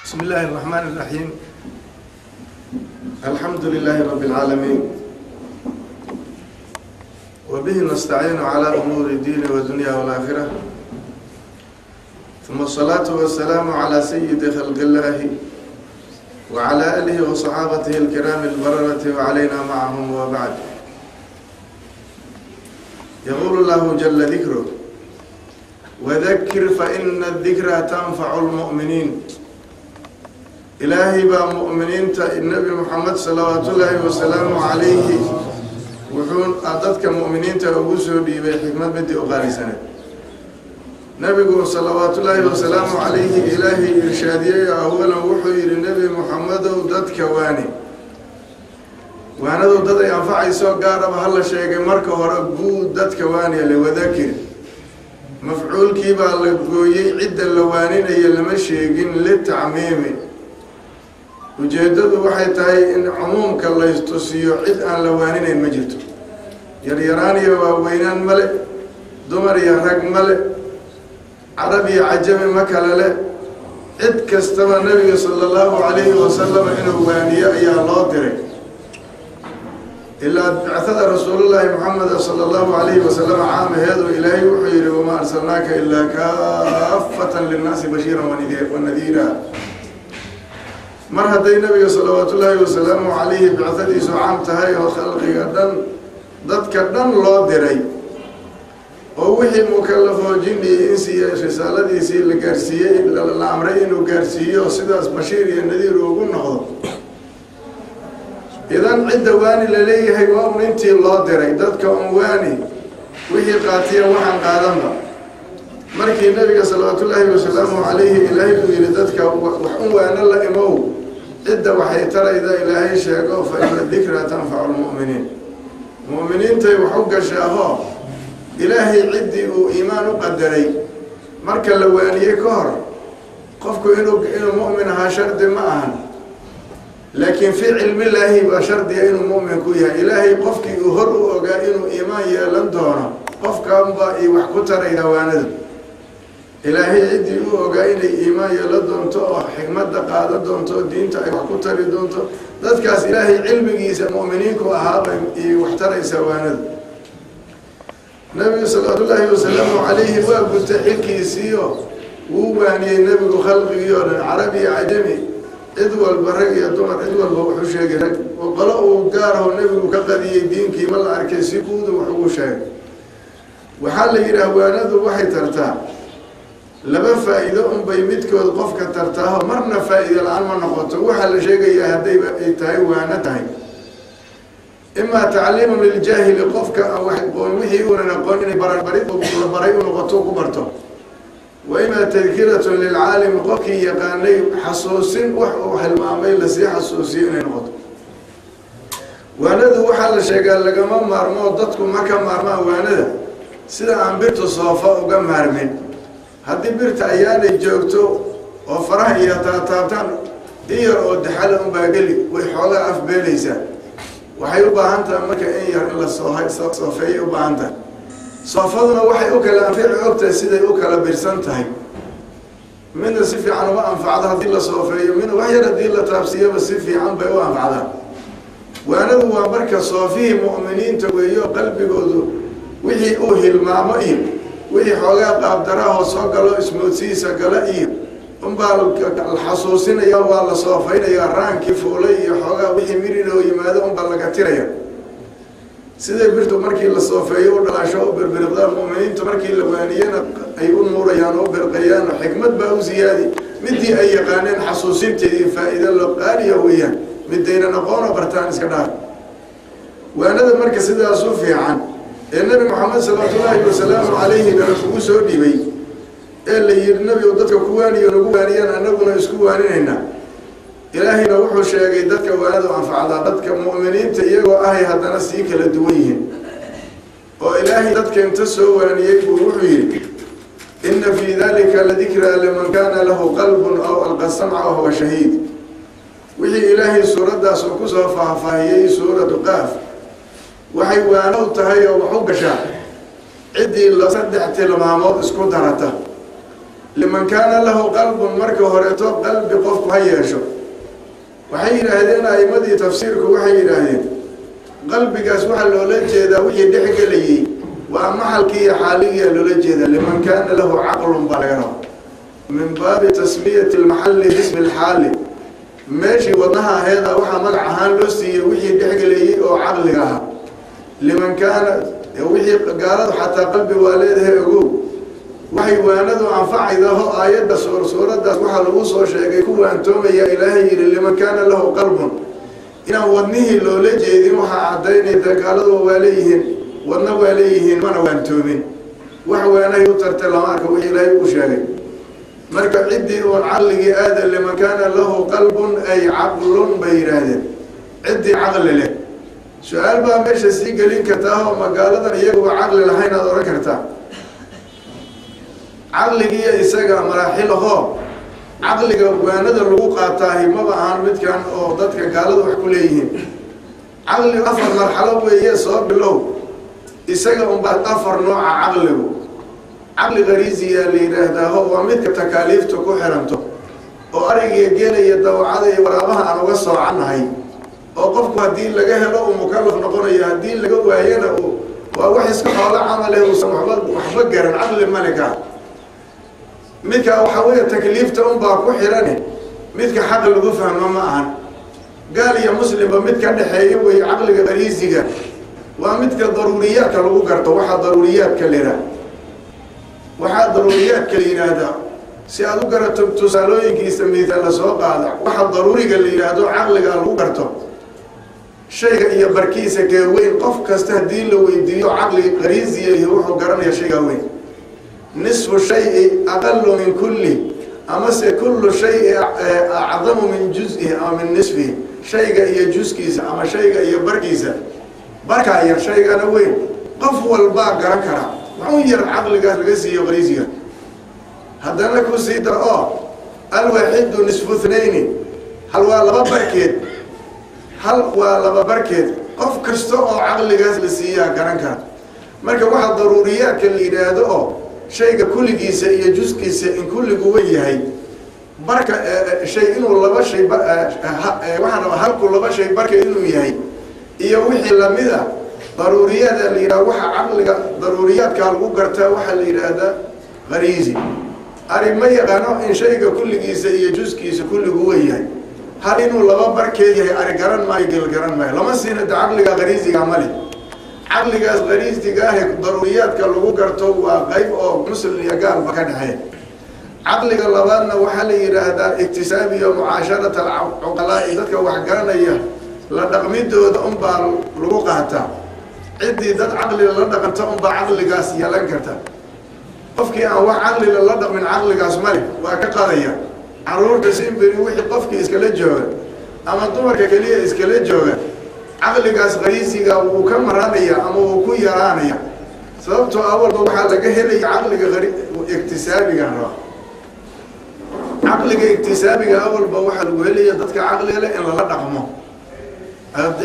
بسم الله الرحمن الرحيم. الحمد لله رب العالمين، وبه نستعين على أمور الدين والدنيا والآخرة، ثم الصلاة والسلام على سيد خلق الله وعلى آله وصحابته الكرام البررة وعلينا معهم، وبعد. يقول الله جل ذكره: وذكر فإن الذكرى تنفع المؤمنين. Ilaahay baa mu'miniinta Nebi Moxamed salawaatullaahi wasalaamu calayhi wuxuu dadka mu'miniinta ugu soo dhiibay xikmad midii u qaalisaneed. Nebigu salawaatullaahi wasalaamu calayhi Ilaahay irshaadiyey. Awalan wuxuu yidhi: "Nebi Moxamedow, dadka waani." Waanadu dad ay anfacayso gaaraba hala sheegay. Marka hore guud dadka waaniya le. وذكر, mafcuulkii baa la gooyey, cidda la waaninaya lama sheegin, للتعميم. Ujeeddadu waxay tahay in cumuumka laystusiyo, cid aan la waaninayn ma jirto. Yaryaraan iyo waaweynaan male, dumar iyo rag male, carab iyo cajami ma kale le. Cid kastaba Nebiga sala allahu calayhi wasalam inuu waaniyo ayaa loo diray. Ilaa bicada Rasuulullaahi Moxamed sala allahu calayhi wasalam caamaheedu, Ilaahay wuxuu yidhi: وما أرسلناك إلا كافة للناس بشيرا ونذيرا. Mar hadday Nabiga salawaatullaahi wasalaamu calayhi bicadiisu caam tahay oo khalqiga dhan, dadka dhan loo diray, oo wixii mukalafoo jinni iyo insi iyo risaaladiisii la gaarsiiyey, la amray inuu gaarsiiyo, sidaas bashiir iyo nadiir ugu noqdo, idan cidda waani la leeyahay waa un intii loo diray. Dadka un waani, wixii qaatiya waxaan qaadanba. Markii Nabiga salawaatullaahi wasalaamu calayhi Ilaahay uu yihi dadka wax un waano la imow, cidda waxay tarayda Ilaahay sheego: فإن الذكرى تنفع المؤمنين. Mu'miniintay wax u gashaahoo Ilaahay ciddii uu iimaan u qadaray. Marka la waaniyey ka hor, qofku inuu mu'min ahaa shardi ma ahan, laakiin في علم الله baa shardiga inuu mu'min ku yahay. Ilaahay qofkii uu hor u ogaa inuu iimaan yeelan doono, qofkanbaa i wax ku tarayda waanadu. Ilaahay ciddii u ogaa inay iimaan yeelan doonto oo xikmadda qaadan doonto oo diinta ay wax ku tari doonto, dadkaas Ilaahay cilmigiisa mu'miniinku ahaabay i wax taraysaa waanadu. Nabigu salawaatullaahi wasalaamu calayhi waa gutay xilkiisiiyo wuu waaniyey Nebigu khalqigii oo dhan, carab iyo cajami, cid walba, rag iyo dumar, cid walba wuxuu sheegay. Rag qolo uu gaaraho Nebigu ka qadiyey diinkii ma la arkay, si guudu wax ugu sheegay. Waxaa la yidhaah waanadu waxay tartaa laba faa'iido unbay midkood qofka tartaaho, marna faa'iido la-aan ma noqoto. Waxaa la sheegayaa haddayba ay tahay waano tahay: إما تعليم للجاهل, qofka aan wax aqoon wixii uunan aqoon inay barbarid la baray u noqoto, ku barto, وإما تذكرة للعالم, qofkii yaqaanay xasuusin wax uu hilmaamay lasii xasuusiyo inay noqoto. Waanadu waxaa la sheegaa lagama maarmo, dadku ma ka maarmaan waanada sida aan birtu soofa uga maarmin. Haddii birta ayaanay joogto oo faraha iyo taataabtaan, in yar oo daxala unbaa geli, way xoogaa afbeelaysaa. Waxay u baahan tahay marka in yar in la soofeeyay u baahan tahay. Soofaduna waxay u kala anfici ogtahay siday u kala birsan tahay. Midna si fiican uma anfacdo haddii la soofeeyo, midna wax yar haddii la taabsiiyaba si fiican bay u anfacdaa. Waanadu waa marka soofihii mu'miniinta weeyo. Qalbigoodu wixii uu hilmaamo iyo wixii xoogaa qaabdaraahoo soo galo, ismoodsihiisa gala iyo unbaa la xasuusinaya, waa la soofaynayaa. Raankii fuulay iyo xoogaa wixii mirinoo yimaado unbaa laga tiraya. Siday birtu markii la soofeeyo u dhalaasho, u birbiriqdaan, mu'miniintu markii la waaniyana ay u nuurayaan, u birqayaan. Xikmad baa u siyaadi midii ay yaqaaneen xasuusinteedii, faa'iido lo qaaliya weeyaan. Midaynan aqoonoo bartaan iska dhaaf. Waanada marka sidaas u fiican ee Nebi Moxamed salawaatullaahi wasalaamu calayhi nala kugu soo dhibay, ee la yidhi Nebigu dadka ku waaniyo, nagu waaniyaan, annaguna isku waaninaynaa. Ilaahayna wuxuu sheegay dadka waanadu anfacdaa dadka mu'miniinta iyagoo ahay haddana sii kala duwan yihiin, oo Ilaahay dadka inta soo waaniyey buu wuxuu yidhi: إن في ذلك لذكرى لمن كان له قلب أو ألقى السمع وهو شهيد. Wixii Ilaahay suuraddaas uu kusoo faahfaahiyey, suuratu Qaaf, waxay waanow tahay oo wax u gashaa ciddii la saddex tilmaamood isku darata. Liman kaana lahu qalbun, marka horeeto qalbi qofku ha yeesho. Waxay yidhaahdeen a'imadii tafsiirku, waxay yidhaahdeen qalbigaas waxaa loola jeedaa wixii dhex gelayay, waa maxalkii iyo xaaligiia loola jeedaa. Liman kaana lahu caqlun baa laga rabaa, min baabi tasmiyati almaxalli bismi alxaali. Meeshii wadnaha aheeda waxaa magac ahaan loo siiyey wixii dhexgelayay oo caqliga ahaa. Liman kaana, wixii gaaladu xataa qalbi waa leedahay, ogow. Waxay waanadu anfacaydaho aayadda suuraddaas waxaa lagu soo sheegay ku waantoomaya. Ilaahay yidhi liman kaana lahu qalbun, inaan wadnihii loola jeedin waxaa caddaynayda gaaladu waa leeyihiin wadna, waa leeyihiin, mana waantoomin. Wax waanahay u tartay lama arka wixii Ilaahay uu sheegay. Marka ciddii uun caqligii aada, liman kaana lahu qalbun ay caqlun bay yidhaahdeen, ciddii caqli leh. Su-aal baa meesha sii gelin kartaa oo magaaladan iyaguba caqli lahayn aad odhan kartaa. Caqligiiyo isaga maraaxil ahoo caqliga waanada lagu qaataahi maba ahan midkan oo dadka gaalada wax ku leeyihiin. Caqli afar marxalo weeye, soo bilow. Isaga unbaa afar nooca caqligu. Caqli khariisiyaa la yidhaahdaaho, waa midka takaaliifta ku xiranto oo arigiyo geelaya, dawacada iyo waraabaha aan uga soocannahay, oo qofku haddii laga helo uu mukalaf noqonayo, haddii laga waayana uu waa wax iska xoolo camaleh, uusan waxba garan, caqli malika. Midka waxaa weeye takliifta unbaa ku xirane, midka xaq lagu fahmo ma ahan. Gaal iyo muslimba mid ka dhexeeya weeye caqliga khariisiga. Waa midka daruuriyaadka lagu garto. Waxaa daruuriyaadka la yidhaah, waxaa daruuriyaadka la yidhaahdaa, si aad u garato tusaalooyinkiisa miisaal la soo qaada, waxa daruuriga la yidhaahdo caqliga lagu garto, shayga iyo barkiisa kee weyn? Qof kasta haddii la weydiiyo caqli khariisiya iyo wuxuu garanaya shaygaa weyn. Nisfu shayi aqalu min kulli, amase kullu shayi acdamu min juz-ihi ama min nisfihi. Shayga iyo juskiisa ama shayga iyo barkiisa, barkaa yar, shaygana weyn, qof walbaa garan karaa. Waxun yar caqligaas laga siiyo khariisiga. Haddana ku sii dar oo alwaaxidu nisfu thnayni, hal waa laba barkeed, hal waa laba barkeed, qof kasta oo caqligaas la siiyaa garan kara. Marka waxaa daruuriyaadka la yidhaahdo oo shayga kulligiisa iyo juskiisa in kulligu wen yahay, barka shay inuu laba shay, waxaan rabaa halku laba shay barka inuu yahay iyo wixii lamid a, daruuriyaada la yidhahda. Waxa caqliga daruuriyaadkaa lagu gartaa waxaa la yidhaahdaa khariisi. Ari ma yaqaano in shayga kulligiisa iyo juskiisa kulligu wen yahay. Hal inuu laba barkeed yahay ari garan maayo, gel garan maayo, lama siina de caqliga khariisiga male. Caqligaas khariisiga ahe daruuriyaadka lagu garto waa qayb oo muslim iyo gaalba ka dhexeeya. Caqliga labaadna waxaa la yidhaahdaa iktisaabiyo mucaasharata alcuqalaa'i, dadka wax garanaya la dhaqmidooda unbaa lagu qaataa. Ciddii dad caqliga la dhaqanta unbaa caqligaas yeelan karta. Qofkii aan wax caqliga la dhaqmin caqligaas male, waa ka qadaya. Caruurta simbiri wixii qofkii iskala jooga ama dumarka keliya iskala jooga, caqligaas khariisiga wuu ka maranaya ama wuu ku yaraanaya, sababtoo awalba waxaa laga helaya caqliga iktisaabiga raba. Caqliga iktisaabiga awalba waxaa lagu helaya dadka caqliga leh in lala dhaqmo,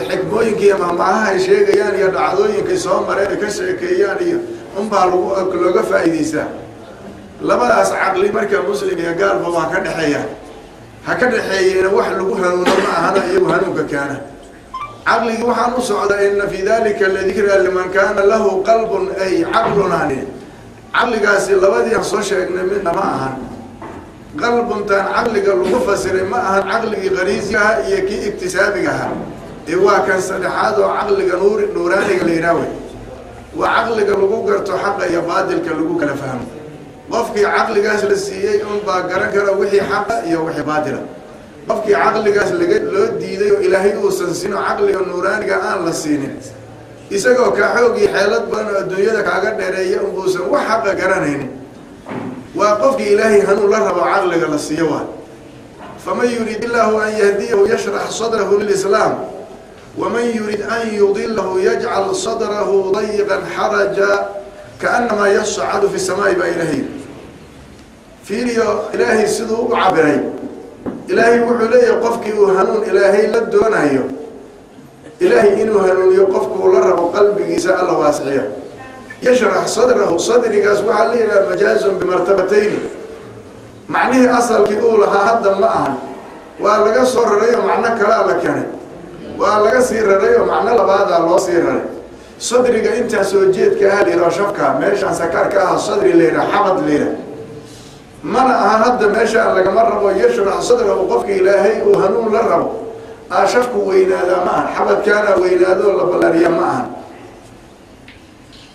xikmooyinka iyo mahmaahaha ay sheegayaan iyo dhacdooyinkay soo mareen ay ka sheekeeyaan iyo unbaa lagu looga faa'iideysaa. Labadaas caqli marka muslim iyo gaalba waa ka dhexeeya. Ha ka dhexeeyena wax lagu hanuuno ma ahana, iyagu hanuunka keena. Caqligii waxaan u socdaa, ina fii dalika ladikraa liman kaana lahu qalbun ay caqlun ani. Caqligaasi labadii aan soo sheegnay midna ma ahan. Qalbuntaan caqliga lagu fasiray ma ahan caqligii khariisigaha iyo kii iktisaabiga ahaa, ee waa kan saddexaad oo caqliga nuur nuuraaniga la yidhaah wey. Waa caqliga lagu garto xaqa iyo baadilka, lagu kala fahmo. Qofkii caqligaas la siiyey unbaa garan kara wixii xaqa iyo wixii baatila. Qofkii caqligaas laga loo diiday oo Ilaahay uusan siino, caqliga nuuraaniga aan la siinin, isagoo kaa xoog iyo xeelad badan oo adduunyada kaaga dheereeya unbuusan wax xaqa garanaynin. Waa qofkii Ilaahay hanuun la rabo caqliga la siiyo. Waa faman yurid illaahu an yahdiyahu yashrax sadrahu lilislaam, waman yurid an yudilahu yajcal sadrahu dayiqan xaraja kaanamaa yascadu fi samaai baa Ilaahay fiiriyo. Ilaahay siduu u cabiray, Ilaahay wuxuu leeyahay qofkii uu hanuun Ilaahay la doonayo, Ilaahay inuu hanuuniyo qofkuu la rabo, qalbigiisa Alla waasiciya, yashrax sadrahu. Sadrigaas waxaa la yidhaha majaazun bimartabatayni. Macnihii asalkii uu lahaa hadda ma ahan, waa laga soo raray oo macno kalaa la keenay, waa laga sii raray oo macno labaadaa loo sii raray. Sadriga intaa soo jeedka ah la yidhaho shafka, meeshaan sakaarka ah sadri la yidhaha, xabad la yidhaha, mana ahan hadda meeshaan lagama rabo. Yashrax sadrahu, qofka Ilaahay uu hanuun la rabo aa shafku weynaadaa ma ahan, xabadkaana weynaadoo la ballaariya ma ahan.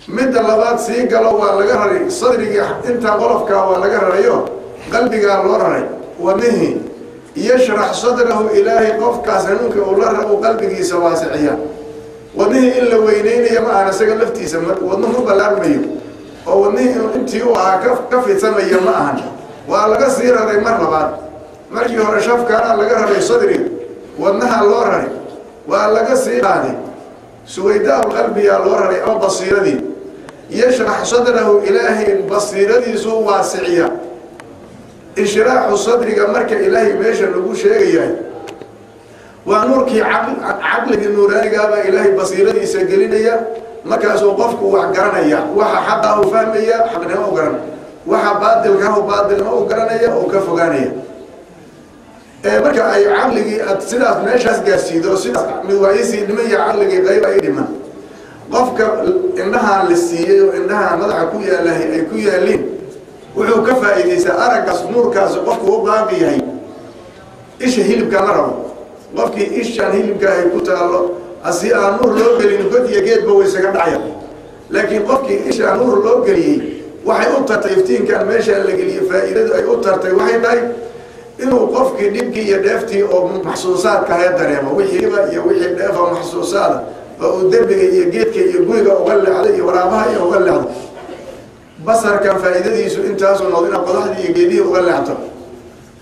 Midda labaad sii galo, waa laga raray sadrigii, intaa qolofkaa waa laga rarayo, qalbigaa loo raray, wadnihii. Yashrax sadrahu, Ilaahay qofkaas hanuunka uu la rabo qalbigiisa waasiciya. Wadnihii in la weyneynaya ma ahan, isaga laftiisa wadnuhu ma ballaarmayo oo wadnihii intii uu ahaa ka fidsamaya ma ahan, waa laga sii raray mar labaad. Markii hore shafkaana laga raray sadriga, wadnaha loo raray, waa laga sii qaaday, suwaydaau qalbigaa loo raray ama basiiradii. Yashrax sadrahu, Ilaahay basiiradiisuu waasiciya. Inshiraaxu sadriga marka Ilaahay meesha lagu sheegayahay waa nuurkii caqligii nuuraanigaabaa Ilaahay basiiradiisa gelinaya. Markaasuu qofku wax garanaya, waxa xaqa u fahmaya, xaqnimo u garan, waxa baatilkahu baatilnimo u garanaya oo ka fogaanaya. Marka ay caqligii aad sidaas meeshaas gaarsiido, sidaas mid waa isii dhiman iyo caqligii qayb ay dhiman. Qofka indhahaan la siiyey oo indhahaan madaxa ku yaalahay ay ku yaaliin, wuxuu ka faa'iidaysaa araggaas, nuurkaasi qofku u baaqi yahay. Isha hilibka ma rabo, qofkii ishaan hilibka ay ku taallo asi aan nuur loo gelin god iyo geedba way isaga dhacaya. Laakiin qofkii ishaan nuur loo geliyey, waxay u tartay iftiinkan meeshaan la geliyey, faa'iidadu ay u tartay waxay tahay inuu qofkii dhibkii iyo dheeftii oo maxsuusaadka haya dareemo, wixii dhiba iyo wixii dheefa maxsuusaada oo uu dembiga iyo geedka iyo guriga uga leexday iyo waraabaha iyo uga leexdo. Basarkan faa'iidadiisu intaasuu noqdo, inaad qodaxdii iyo geedihii uga leexto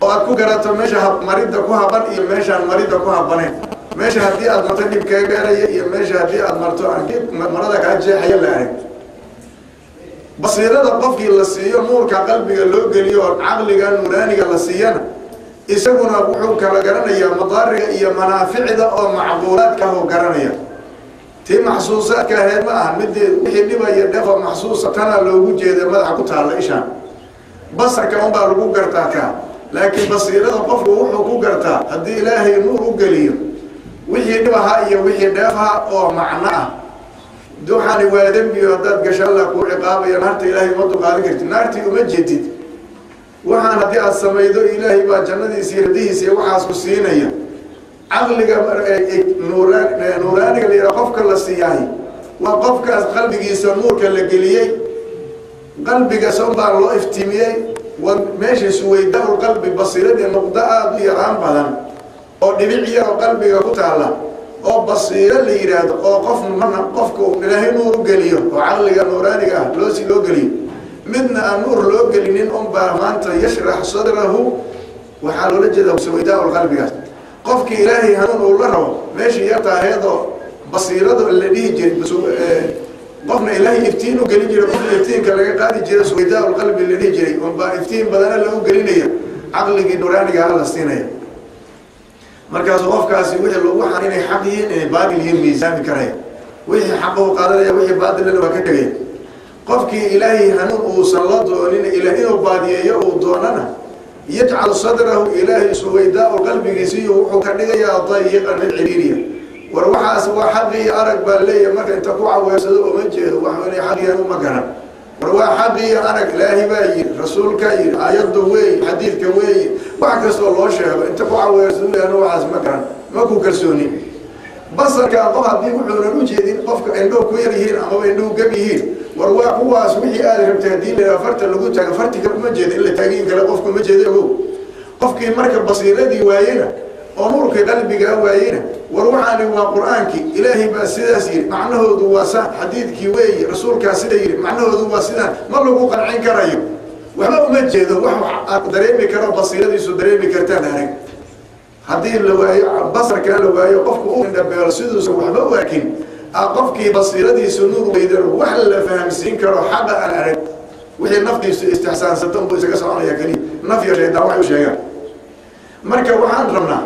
oo aad ku garato meesha maridda ku haban iyo meeshaan maridda ku habanayn, meesha haddii aad marto dhib kaga gaaraya iyo meesha haddii aad marto aan geed marada kaa jeexaya la arag. Basiirada qofkii la siiyo, nuurka qalbiga loo geliyo oo caqliga nuuraaniga la siiyana, isaguna wuxuu kala garanayaa madaariga iyo manaaficda oo macquulaadkahu garanaya. Tii maxsuusaadka ahayd ma aha midii wixii dhibaya dhefa maxsuusa, tana loogu jeeda madaxa ku taalla ishaan. Basarka unbaa lagu gartaa kaa, laakiin basiirada qofku wuxuu ku gartaa haddii Ilaahay nuur u geliyo wixii dhibaha iyo wixii dheefaha oo macno ah. Waxaani waa dembiyo, haddaad gasho Allah kuu ciqaabaya, naarta Ilaahay uma dulqaadan kartid, naartii uma jeedid. Waxaan haddii aad samaydo Ilaahay baa jannadiisa iyo radihiisa iyo waxaas ku siinaya. Caqliga nuuraaniga la yidhaha qofka la siiyahay waa qofkaas qalbigiisa nuurka la geliyey, qalbigaas unbaa loo iftiimiyey. Meesha suwaydaa qalbi, basiiradii nuqdo aada u yaraan badan oo dhibic yar oo qalbiga ku taalla oo basiiro la yidhaahdo, oo qof marna qofka Ilaahay nuur u geliyo oo caqliga nuuraaniga ah loosi loo geliyo, midna aan nuur loo gelinin unbaa maanta yashrax sadrahu waxaa loola jeedaa suwaydaa qalbigaas. Qofkii Ilaahay hanuun uu la rabo, meeshii yartaaheedoo basiirada la dhihi jiray, qofna Ilaahay iftiin u gelin jiray, qofna iftiinka laga qaadi jiray, suwaydaa qalbi la dhihi jiray unbaa iftiin badana lagu gelinaya, caqligii nuuraaniga la siinaya. Markaasuu qofkaasi wixii waxaan inay xaq yihiin inay baatil yihiin miisaami karaya, wixii xaqa u qaadanaya, wixii baatilana waa ka tegaya. Qofkii Ilaahay hanuun uusan la doonin, Ilaah inuu baadiyeeyo uu doonana, yajcal sadrahu, Ilaahay suwaydaa qalbigiisiiyo wuxuu ka dhigayaa dayiqan, mid ciriiriya. War waxaas waa xaqii arag baa leeyahay, marka inta ku caweersado uma jeedo wax inay xaq uma garan. War waa xaqii arag, Ilaahay baa yidhi, rasuulkaa yidhi, aayadda weey, xadiidka weeye, wax kastoo loo sheego inta ku caweersado leano waxaas ma garan, ma ku kalsooni. Basarka qof haddii wuxuunan u jeedin, qofka indhuhu ku yar yihiin amaba indhuhu gab yihiin, war waa kuwaas wixii aad rabtay haddii la farta lagu taago, farti kale uma jeeda, in la taagin kale qofku ma jeedo ogow. Qofkii marka basiiradii waayena oo nuurkii qalbigaa waayena, war waxaani waa qur-aankii Ilaahay baa sidaas yidhi, macnahoodu waa saan, xadiidkii weeye, rasuulkaa sida yidhi, macnahoodu waa sidaan, ma lagu qancin karayo, waxba uma jeedo, wax aad dareemi karo basiiradiisu dareemi kartaan arag. Haddii la waayo basarkaa la waayo, qofku u indhabeelo siduusa waxba u arkin, qofkii basiiradiisu nuur weydan wax la fahamsiin karo xaqa aan arag, wixii naftiisu istixsaansato unbuu isaga soconaya keliya, naf iyo shaydaan waxay u sheegaan. Marka waxaan rabnaa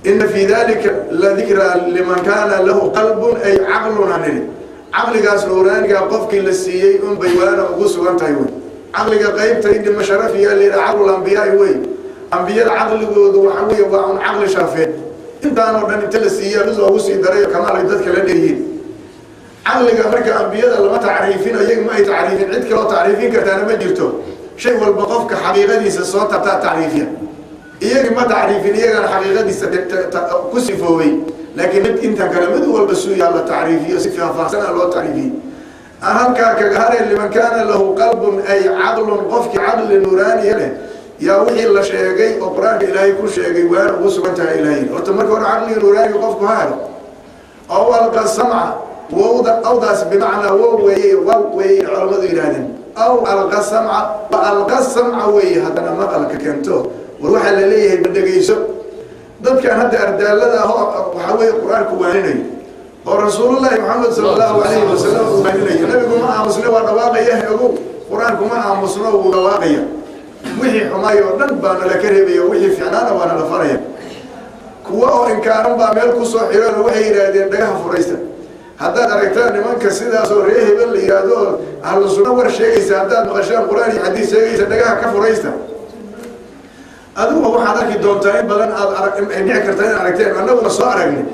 ina fii dalika la dikraa liman kaana lahu qalbun ay caqlun aan nidhi, caqligaas nuuraaniga qofkii la siiyey unbay waana ugu sugan tahay wey. Caqliga qaybta idhima sharafiya la yidhaha caqlul ambiyaai wey. Ambiyada caqligoodu waxa weeye waa un caqli sharafeed. Intaanoo dhan inta la siiya mid loogu sii darayo kamaal ay dadka la dheeyihiin. Caqliga marka ambiyada lama tacriifin, iyaga ma ay tacriifin, cid kaloo tacriifin kartaana ma jirto. Shay walba qofka xaqiiqadiisa soo tabtaa tacriifiya. Iyagii ma tacriifin, iyagana xaqiiqadiisa ku sifoobay, laakiin mid intan kale mid walba suuyaa la tacriifiyo, si faahfaahsana loo tacriifiyey. Aan halkaa kaga haray liman kaana lahu qalbun ay caqlun, qofkii caqli nuuraaniya leh yaa wixii la sheegay oo qur-aanka ilaahay ku sheegay waana ugu sugan tahay ilaahay. Horta marka hore caqliga nuuraaniga qofku ha helo. Ow alqa samca, wowda awdaas bimacnaa wow weeye, waw weeye culammadu yidhaahdeen. Aw alqa samca, wa alqa samca weeye haddana maqalka keento. War waxaa la leeyahay ma dhegeyso. Dadkan hadda ardaalada ah oo waxaa weeye qur-aanku waaninayo oo rasuulullaahi maxamed sala allahu calayhi wasalam uu waaninayo, nabigu ma aamusne, waa dhawaaqaya. Ogow, qur-aanku ma aamusno, wuu dhawaaqaya. Wixii xumaay oo dhan baa nala ka reebaya, wixii fiicnaana waa nala faraya. Kuwa oo inkaaran baa meel kusoo xireen oo waxay yidhaahdeen dhagaha furaysta. Haddaad aragtaan nimanka sidaasoo ree hebel la yidhaahdo oo ahlu sunno war sheegaysa, haddaad maqashaan qur-aan iyo xadiis sheegaysa, dhagaha ka furaysta. Adigu waxaad arki doontaa in badan aad arag, ay dhici kartaa inaad aragteen, annaguna soo aragnay.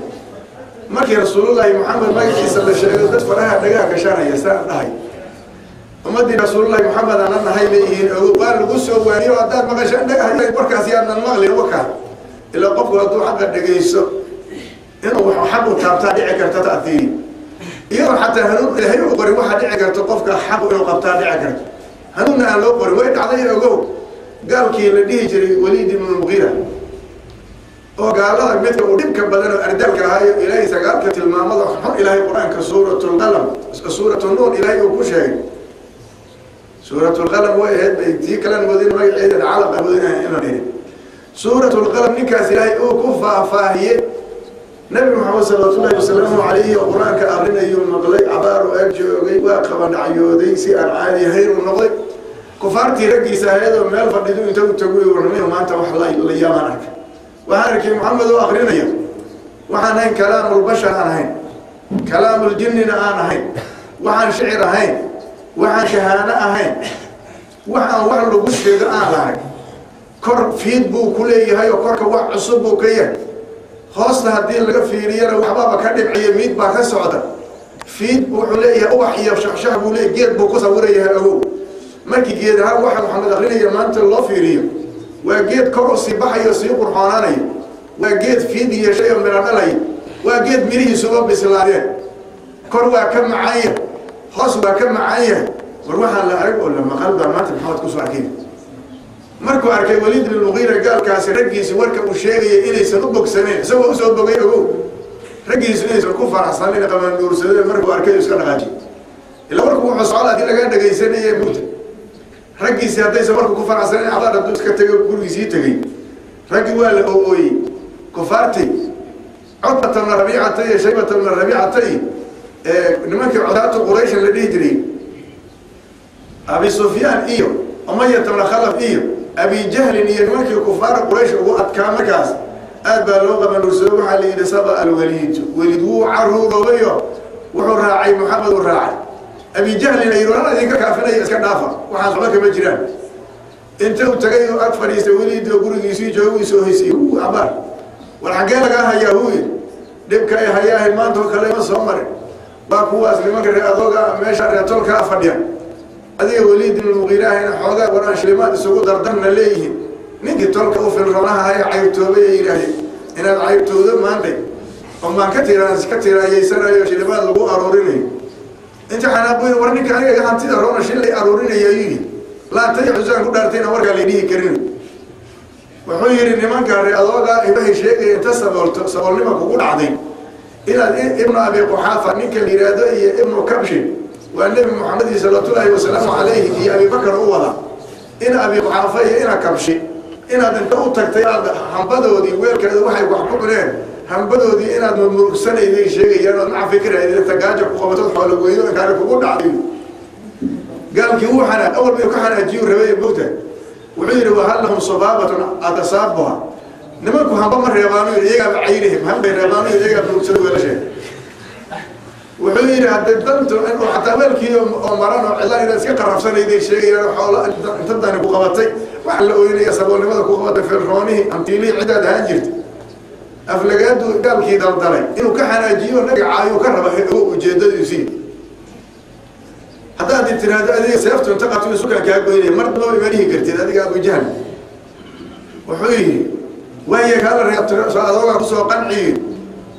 Markii rasuulullaahi maxamed magaciisa la sheego, dad faraha dhagaha gashanaya saan dhahay, ummaddii rasuulullahi maxamed aana nahay leeyihiin. Ogow, waa lagu soo waaniyo, haddaad maqashaan dhagaha warkaas yaadnan maqlin wakaa. Ilaa qofku hadduu xaqa dhegayso inuu xaq u taabtaa dhici karta ta'hiiri, iyadoo xataa hanuun ilaahay u qorin waxaa dhici karta qofka xaqu inuu qabtaa dhici karto, hanuunna aan loo qorin. Way dhacday, ogow. Gaalkii la dhihi jiray Waliid ibnu Muqiira oo gaalada midka uu dhibka badan oo ardaalka ahaayo, ilaahay sagaalka tilmaamada xun ilaahay qur-aanka suuratulqalam, suuratu Nuun ilaahay uu ku sheegay. Suuratulqalam way ahayd bay tii kalan moodin, magaceeda calaqa moodin inaan ihi suuratulqalam. Ninkaas ilaahay uu ku faahfaahiyey, nabi maxamed salawaatullahi wasalaamu calayhi oo qur-aanka akrinayuu maqlay, cabaar u eg joogay, waa qabandhacyooday, si aan caadi ahayn uu noqday. Kufaartii raggiisa ahayd oo meel fadhidu inta u tagu warramayo, maanta wax la yaabaan arkay, waxaan arkay maxamed oo akrinaya waxaan ahayn kalaamulbashar aan ahayn, kalaamuuljinnina aan ahayn, waxaan shicir ahayn, waxaan shahaano ahayn, waxaan wax lagu sheego aan lahayn. Kor fiid buu ku leeyahay oo korka wax cusub buu ka yahay, hoosta haddii laga fiiriyana waxbaaba ka dhibciya, miid baa ka socda. Fiid wuxuu leeyahay, ubax iyo shaxshax buu leeyahy, geed buu ku sawirayahay. Ogow, markii geed ahaan waxa maxamed akrinaya maanta loo fiiriyo, waa geed kor u sii baxayo, sii qurxoonaanayo, waa geed fiid yeeshay oo midho dhalaya, waa geed mirihiisuba bislaadeen. Kor waa ka macaan yahay, hoos waa ka macaan yahay. War waxaan la arag oo la maqal baa maanta maxamed kusoo arkay. Markuu arkay Waliid bin Muqiira gaalkaasi raggiisi warka uu sheegayay inaysan u bogsanayn, isagoo usoo bogay, ogow, raggiisu inaysan ku faraxsanin, qabanduursadeen, markuu arkay iska dhaqaajiy. Ilaa warku wuxuu socda hadii lagaa dhagaysanaya mugta, raggiisi haddaysan warku ku faraxsanayn, cabaar hadduu iska tego gurigiisii tegey, raggii waa la oo-ooyey. Kufaartay Cutbata bna Rabiicata iyo Shaybata bna Rabiicata iyo nimankii codaatu Qurayshan la dhihi jiray, Abi Sufyaan iyo Umayata bna Khalaf iyo Abi Jahlin iyo nimankii kufaara Quraysh ugu adkaa, markaas aad baa loo qabanduursado. Waxaa la yidhi saba alwaliid, weliid wuu caruuroobayo, wuxuu raacay Maxamed uu raacay. Abi Jahlin ay waran idinka kaafinaya, iska dhaafa, waxaas waxba kama jiraan. Inta uu tagay oo ag fadhiistay weliid oo gurigiisii joogu soo haysay cabaar, war xaggee lagaa hayaa? Huu yidhi, dhibka ay hayaahay maanta oo kale ma soo marin. Waa kuwaas nimanka ree adooga meesha reetoolkaa fadhiya, adiga Weliid ibnu Muqiiraahina xoogaa waraan shilimaad isugu dardarna leeyihiin. Ninkii tolka u filroonaha ee cayrtoobay ay yidhaahdeen inaad cayrtoodo maantay oo maan ka tiraan ka tiraanyeysanayo shilimaad lagu aruurinayo. Inta xanaaqoyn, war ninka aniga hantida roona shilay aruurinaya yidhi, laatay xusaan ku dhaartayna warkaa lay dhihi karin. Wuxuu yidhi nimanka ree adooga waxay sheegaya inta saboolto saboolnima kugu dhacday inaad ibnu Abi Quxaafa ninka la yidhaahdo iyo ibnu Kabshin, waa nebi Maxamed salawaatullaahi wasalaamu calayhi iyo Abibakar u wada, ina Abi Quxaafa iyo ina Kabshi, inaad inta u tagtay aad hambadoodii weelkeeda waxay wax ku cuneen hambadoodii inaad murmurugsanayday sheegayaan, ood maca fikirayd inta gaajo ku qabatood xoolo weydo inkaari kugu dhacday. Gaalkii wuu xanaa awal bay ka xanaajiyu rabay mogta. Wuxuu yidhi wahal lahum sabaabatun atasaabuha, nimanku hamba ma reebaanu yidhi, iyagaaba cayrihim hambay reebaanu yidhi, iyagaa murugsada weelashee. Wuxuu yidhi hadday dantu inuu xataa weelkii oo maran oo cidlaan inaad iska qarrafsanayday sheegayaan, xoola inta dani ku qabatay, waxa la ooynaya saboolnimada ku qabatay, firroonihii hantiilihii ciddaad ahaan jirta. Aflagaadu gaalkii daldalay inuu ka xanaajiyo nabiga caayuu ka raba ujeedadiisii. Haddaad tiraahdo adiga seeftu inta qabto sukaan kaa goynaya, mar damba ima dhihi kartid adiga Abujahl. Wuxuu yidhi waaya kaala reebto adoogaa kusoo qanciyo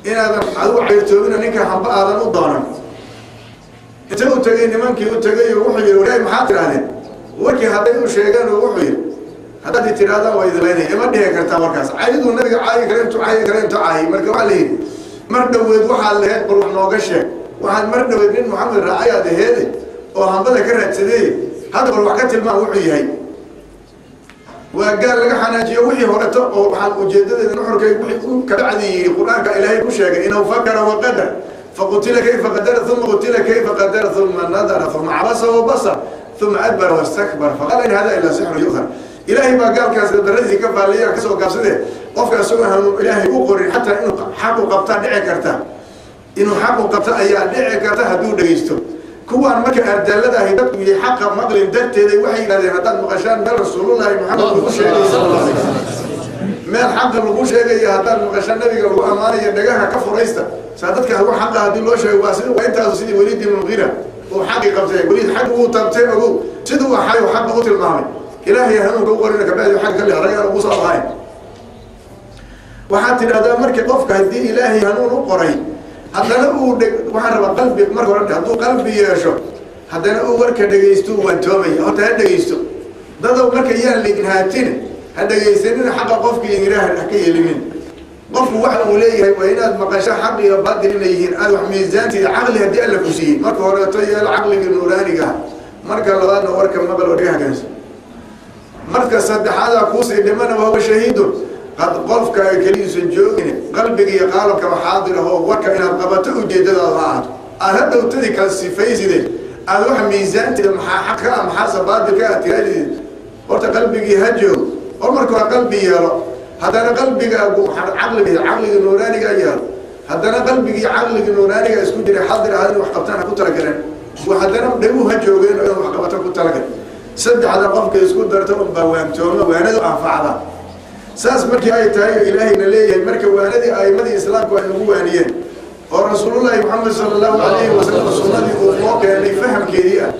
inaadan adigu cayrtoobina ninka hamba aadan u doonan. Inta u tegay nimankii u tegay, wuxuu yidhi walahi maxaad tidhahdeen? Warkii hadday u sheegeen, wuxuu yidhi haddaad tirahdaan waa idinlaynaya, ima dhihi kartaa warkaas. Cayduu nabiga caayi kara intuu caayi kara intuu caayay. Marka waxaa la yidhi mar dhoweed waxaad laheyd bal wax nooga sheeg, waxaad mar dhoweed nin Maxamed raacayaad aheede oo hambada ka raadsadeeye, hadda bal wax ka tilmaam wuxuu yahay. Waa gaal laga xanaajiyo wixii horeto oo waxaan ujeedadeeda nuxurkay wixii u kabacdi yidhi. Qur-aanka Ilaahay ku sheegay inahu fakara waqadar, faqutila kayfa qadara, uma qutila kayfa qadara, uma nadara, uma cabasa wabasar, uma adbara wastakbar, faqala in hada ilaa sixru yu'thar. Ilaahay baa gaalkaas daradiisii ka faallaya kasoo gaabsadee. Qofka isagoo hanuun Ilaahay u qorin xataa inuu xaq u qabtaa dhici karta, inuu xaq u qabta ayaa dhici karta hadduu dhegeysto. Kuwaan marka ardaalada ahi dadku yihi xaqa maqlin darteeday waxay yidhahdeen haddaad maqashaan meel Rasuulullahi Maxamed lagu sheegay sala Allah alay wasalam, meel xaqa lagu sheegayo haddaad maqashaan, nabiga lagu ammaanayo, dhagaha ka furaysta. Saa dadka hagu xaqa haddii loo sheego waa sida waa intaasu sidii Weliid ibnu Muqiira uu xaqii qabtay. Weliid xaq wuu tabtay, ogow siduu axay uu xaqa u tilmaamay. Ilaahay hanuunka u qorina kabacdi xagga ka leex ragana ugu soo ahayn. Waxaad tidhahdaa marka qofka haddii Ilaahay hanuun u qoray haddana uu dheg, waxaan rabaa qalbi marka hore, hadduu qalbi yeesho haddana uu warka dhegaysto uu waantoomaya. Horta ha dhegaysto dadow, marka yaan laydin haatin, ha dhegaysanina xaqa qofka idin ha ka yeelinin. Qofku waxa uu leeyahay waa inaad maqasho xaq iyo baatil inay yihiin, aad wax miisaanteeda caqli haddii Alla ku siiyey marka horeeto yeelo caqligii nuuraaniga ah. Marka labaadna warka maqal oo dhagaha keenso. Marka saddexaadaa kuusii dhimana wahuwa shahiidun qad qofka keligiisan joogin, qalbiga iyo qaalabkaba xaadir ah oo warka inaad qabato ujeedadaada ha ahaato, aad hadhowtadii kala sifayside, aad waxa miisaanteeda maxaa xaq ka ah maxaase baatil ka ah tiraadid. Horta qalbigii ha joog oo marka hore qalbi yeelo, haddana qalbigaagu caqliga caqliga nuuraaniga yeelo, haddana qalbigii caqligii nuuraaniga isku jiray xaadir ahaad in wax qabtaan ha ku talagaleen, haddana dhaguhu ha joogeen oo inaad wax qabato ku talagal. Saddexda qofka isku darta unbaa waantooma, waanadu anfacda. Saas markii ay tahay Ilaahayna leeyahay marka waanadii aimadii islaamku ay ugu waaniyeen oo Rasuulullaahi Maxamed sala allahu calayhi wasalam sunnadii uu noo keenay fahamkeedii ah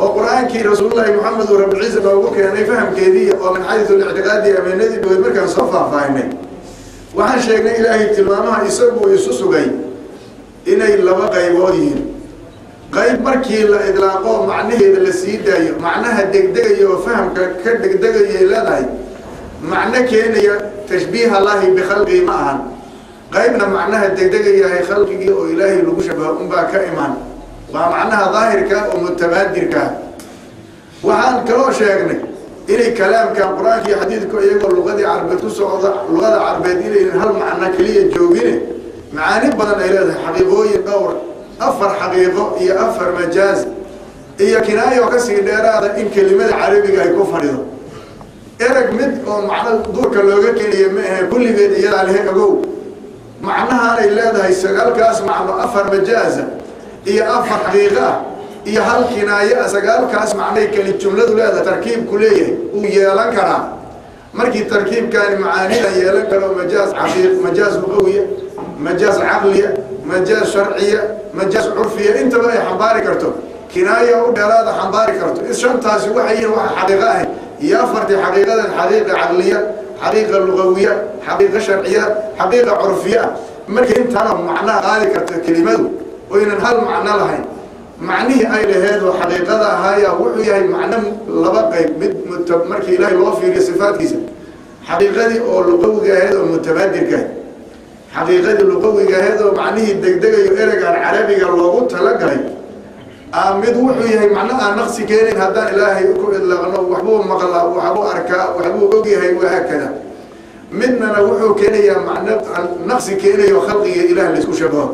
oo qur-aankii Rasuulullaahi Maxamed uu Rabbilciisa noogu keenay fahamkeedii oo min xaysu lictiqaadi ameenadii dhaweyd markaan soo faahfaahinay, waxaan sheegnay Ilaahay tilmaamaha isagu isu sugay inay laba qaybood yihiin. Qayb markii la idlaaqo macnaheeda la sii daayo macnaha degdegaya oo fahamka ka degdegayay leedahay, macno keenaya tashbiih Allahi bikhalqihi ma ahan. Qaybna macnaha degdegayahay khalqigii oo Ilaahay lagu shabaho unbaa ka imaan, waa macnaha daahirka oo mutabaadirkaa. Waxaan kaloo sheegnay inay kalaamka qur-aanka iyo xadiidku iyagoo luqadii carbeed ku socda, luqada carbeed inaynan hal macno keliya joogine macaani badan ay leedahay, xaqiiqooyin dhowr, 4 xaqiiqo iyo 4 majaaz iyo kinaayo kasii dheeraada in kelimada carabiga ay ku fadhido. Ereg mid oo macno duurka looga keenayo ma ahe, kulligeed iyadaa lehe. Ogow macnahaanay leedahay 9kaas macno, 4 majaaza iyo 4 xaqiiqo ah iyo hal kinaayo ah, 9kaas macnay keli jumladu leedahay tarkiibku leeyahay uu yeelan karaa. Markii tarkiibkaani macaanidan yeelan karo majaaz xaqiiq, majaaz luqawiya, majaaz caqliya, majaaz sharciya, majaaz curfiya, intaba ay xambaari karto, kinaaya u dheeraada xambaari karto. Shantaasi waxay yihiin waxa xaqiiqo ahayd iyo afartii xaqiiqadan, xaqiiqa caqliya, xaqiiqa lugawiya, xaqiiqa sharciya, xaqiiqa curfiya. Markii intaana macnaha qaadi karta kelimadu oynan hal macno lahayn, macnihii ay laheed oo xaqiiqada ahaaya wuxuu yahay macno laba qayb mid markii Ilaahay loo fiiriyo sifaatkiisa, xaqiiqadii oo luqawiga ahayd oo mutabaadirka ahayd, xaqiiqadii luqawiga ahayd oo macnihii degdegayo ereygaan carabiga loogu talagalay mid wuxuu yahay macno aan naqsi keenayn haddaan Ilaahay ku idlaaqno, waxbuu maqlaa, waxbuu arkaa, waxbuu ogyahay, wahaakada. Midnana wuxuu keenayaa macno naqsi keenayo khalqiga Ilaah laisku shabaho,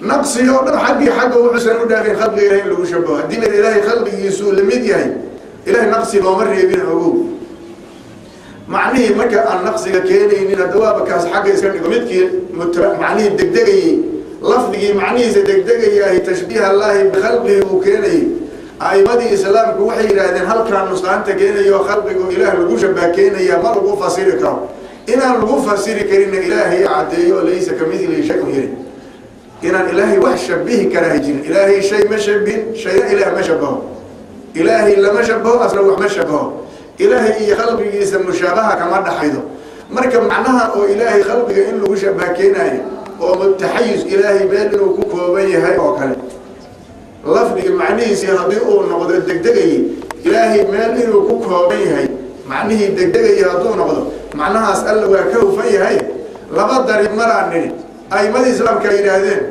naqsi oo dhan xaggii xagga wuxuusan u dhaafin khalqiga Ilahay in lagu shabaho. Haddii la Ilaahay khalqigiisuu lamid yahay, Ilahay naqsi looma reebin. Ogow macnihii marka aan naqsiga keenaynin hadda waaba kaas xagga iska dhigo midkii macnihii degdegayey Lafdigii macnihiisa degdegayaahi tashbiih allaahi bikhalqihi uu keenayay. A'imadii islaamku waxay yidhaahdeen halkaan nusqaanta keenayo khalqigu ilaah lagu shabah keenaya ma lagu fasiri karo. Inaan lagu fasiri karinna ilaahay caddeeyo laysa kamidlihi shay-un yiri. Inaan ilaahay wax shabihi karaa jirin. Ilaahay shay ma shabihin, shayna ilaah ma shabaho. Ilaahay lama shabaho, asna wax ma shabaho. Ilaahay iyo khalqigiisa mushaabaha kama dhaxaydo. Marka macnaha oo ilaahay khalqiga in lagu shabah keenayo oo mutaxayis ilaahay meel inuu ku kooban yahay oo kale, lafdiga macnihiisii haddii uu noqdo degdegayay ilaahay meel inuu ku kooban yahay macnihii degdegayay hadduu noqdo macnahaas alla waa ka hufan yahay. Laba dariiq maraan nidhi a'imadii islaamka ay yidhaahdeen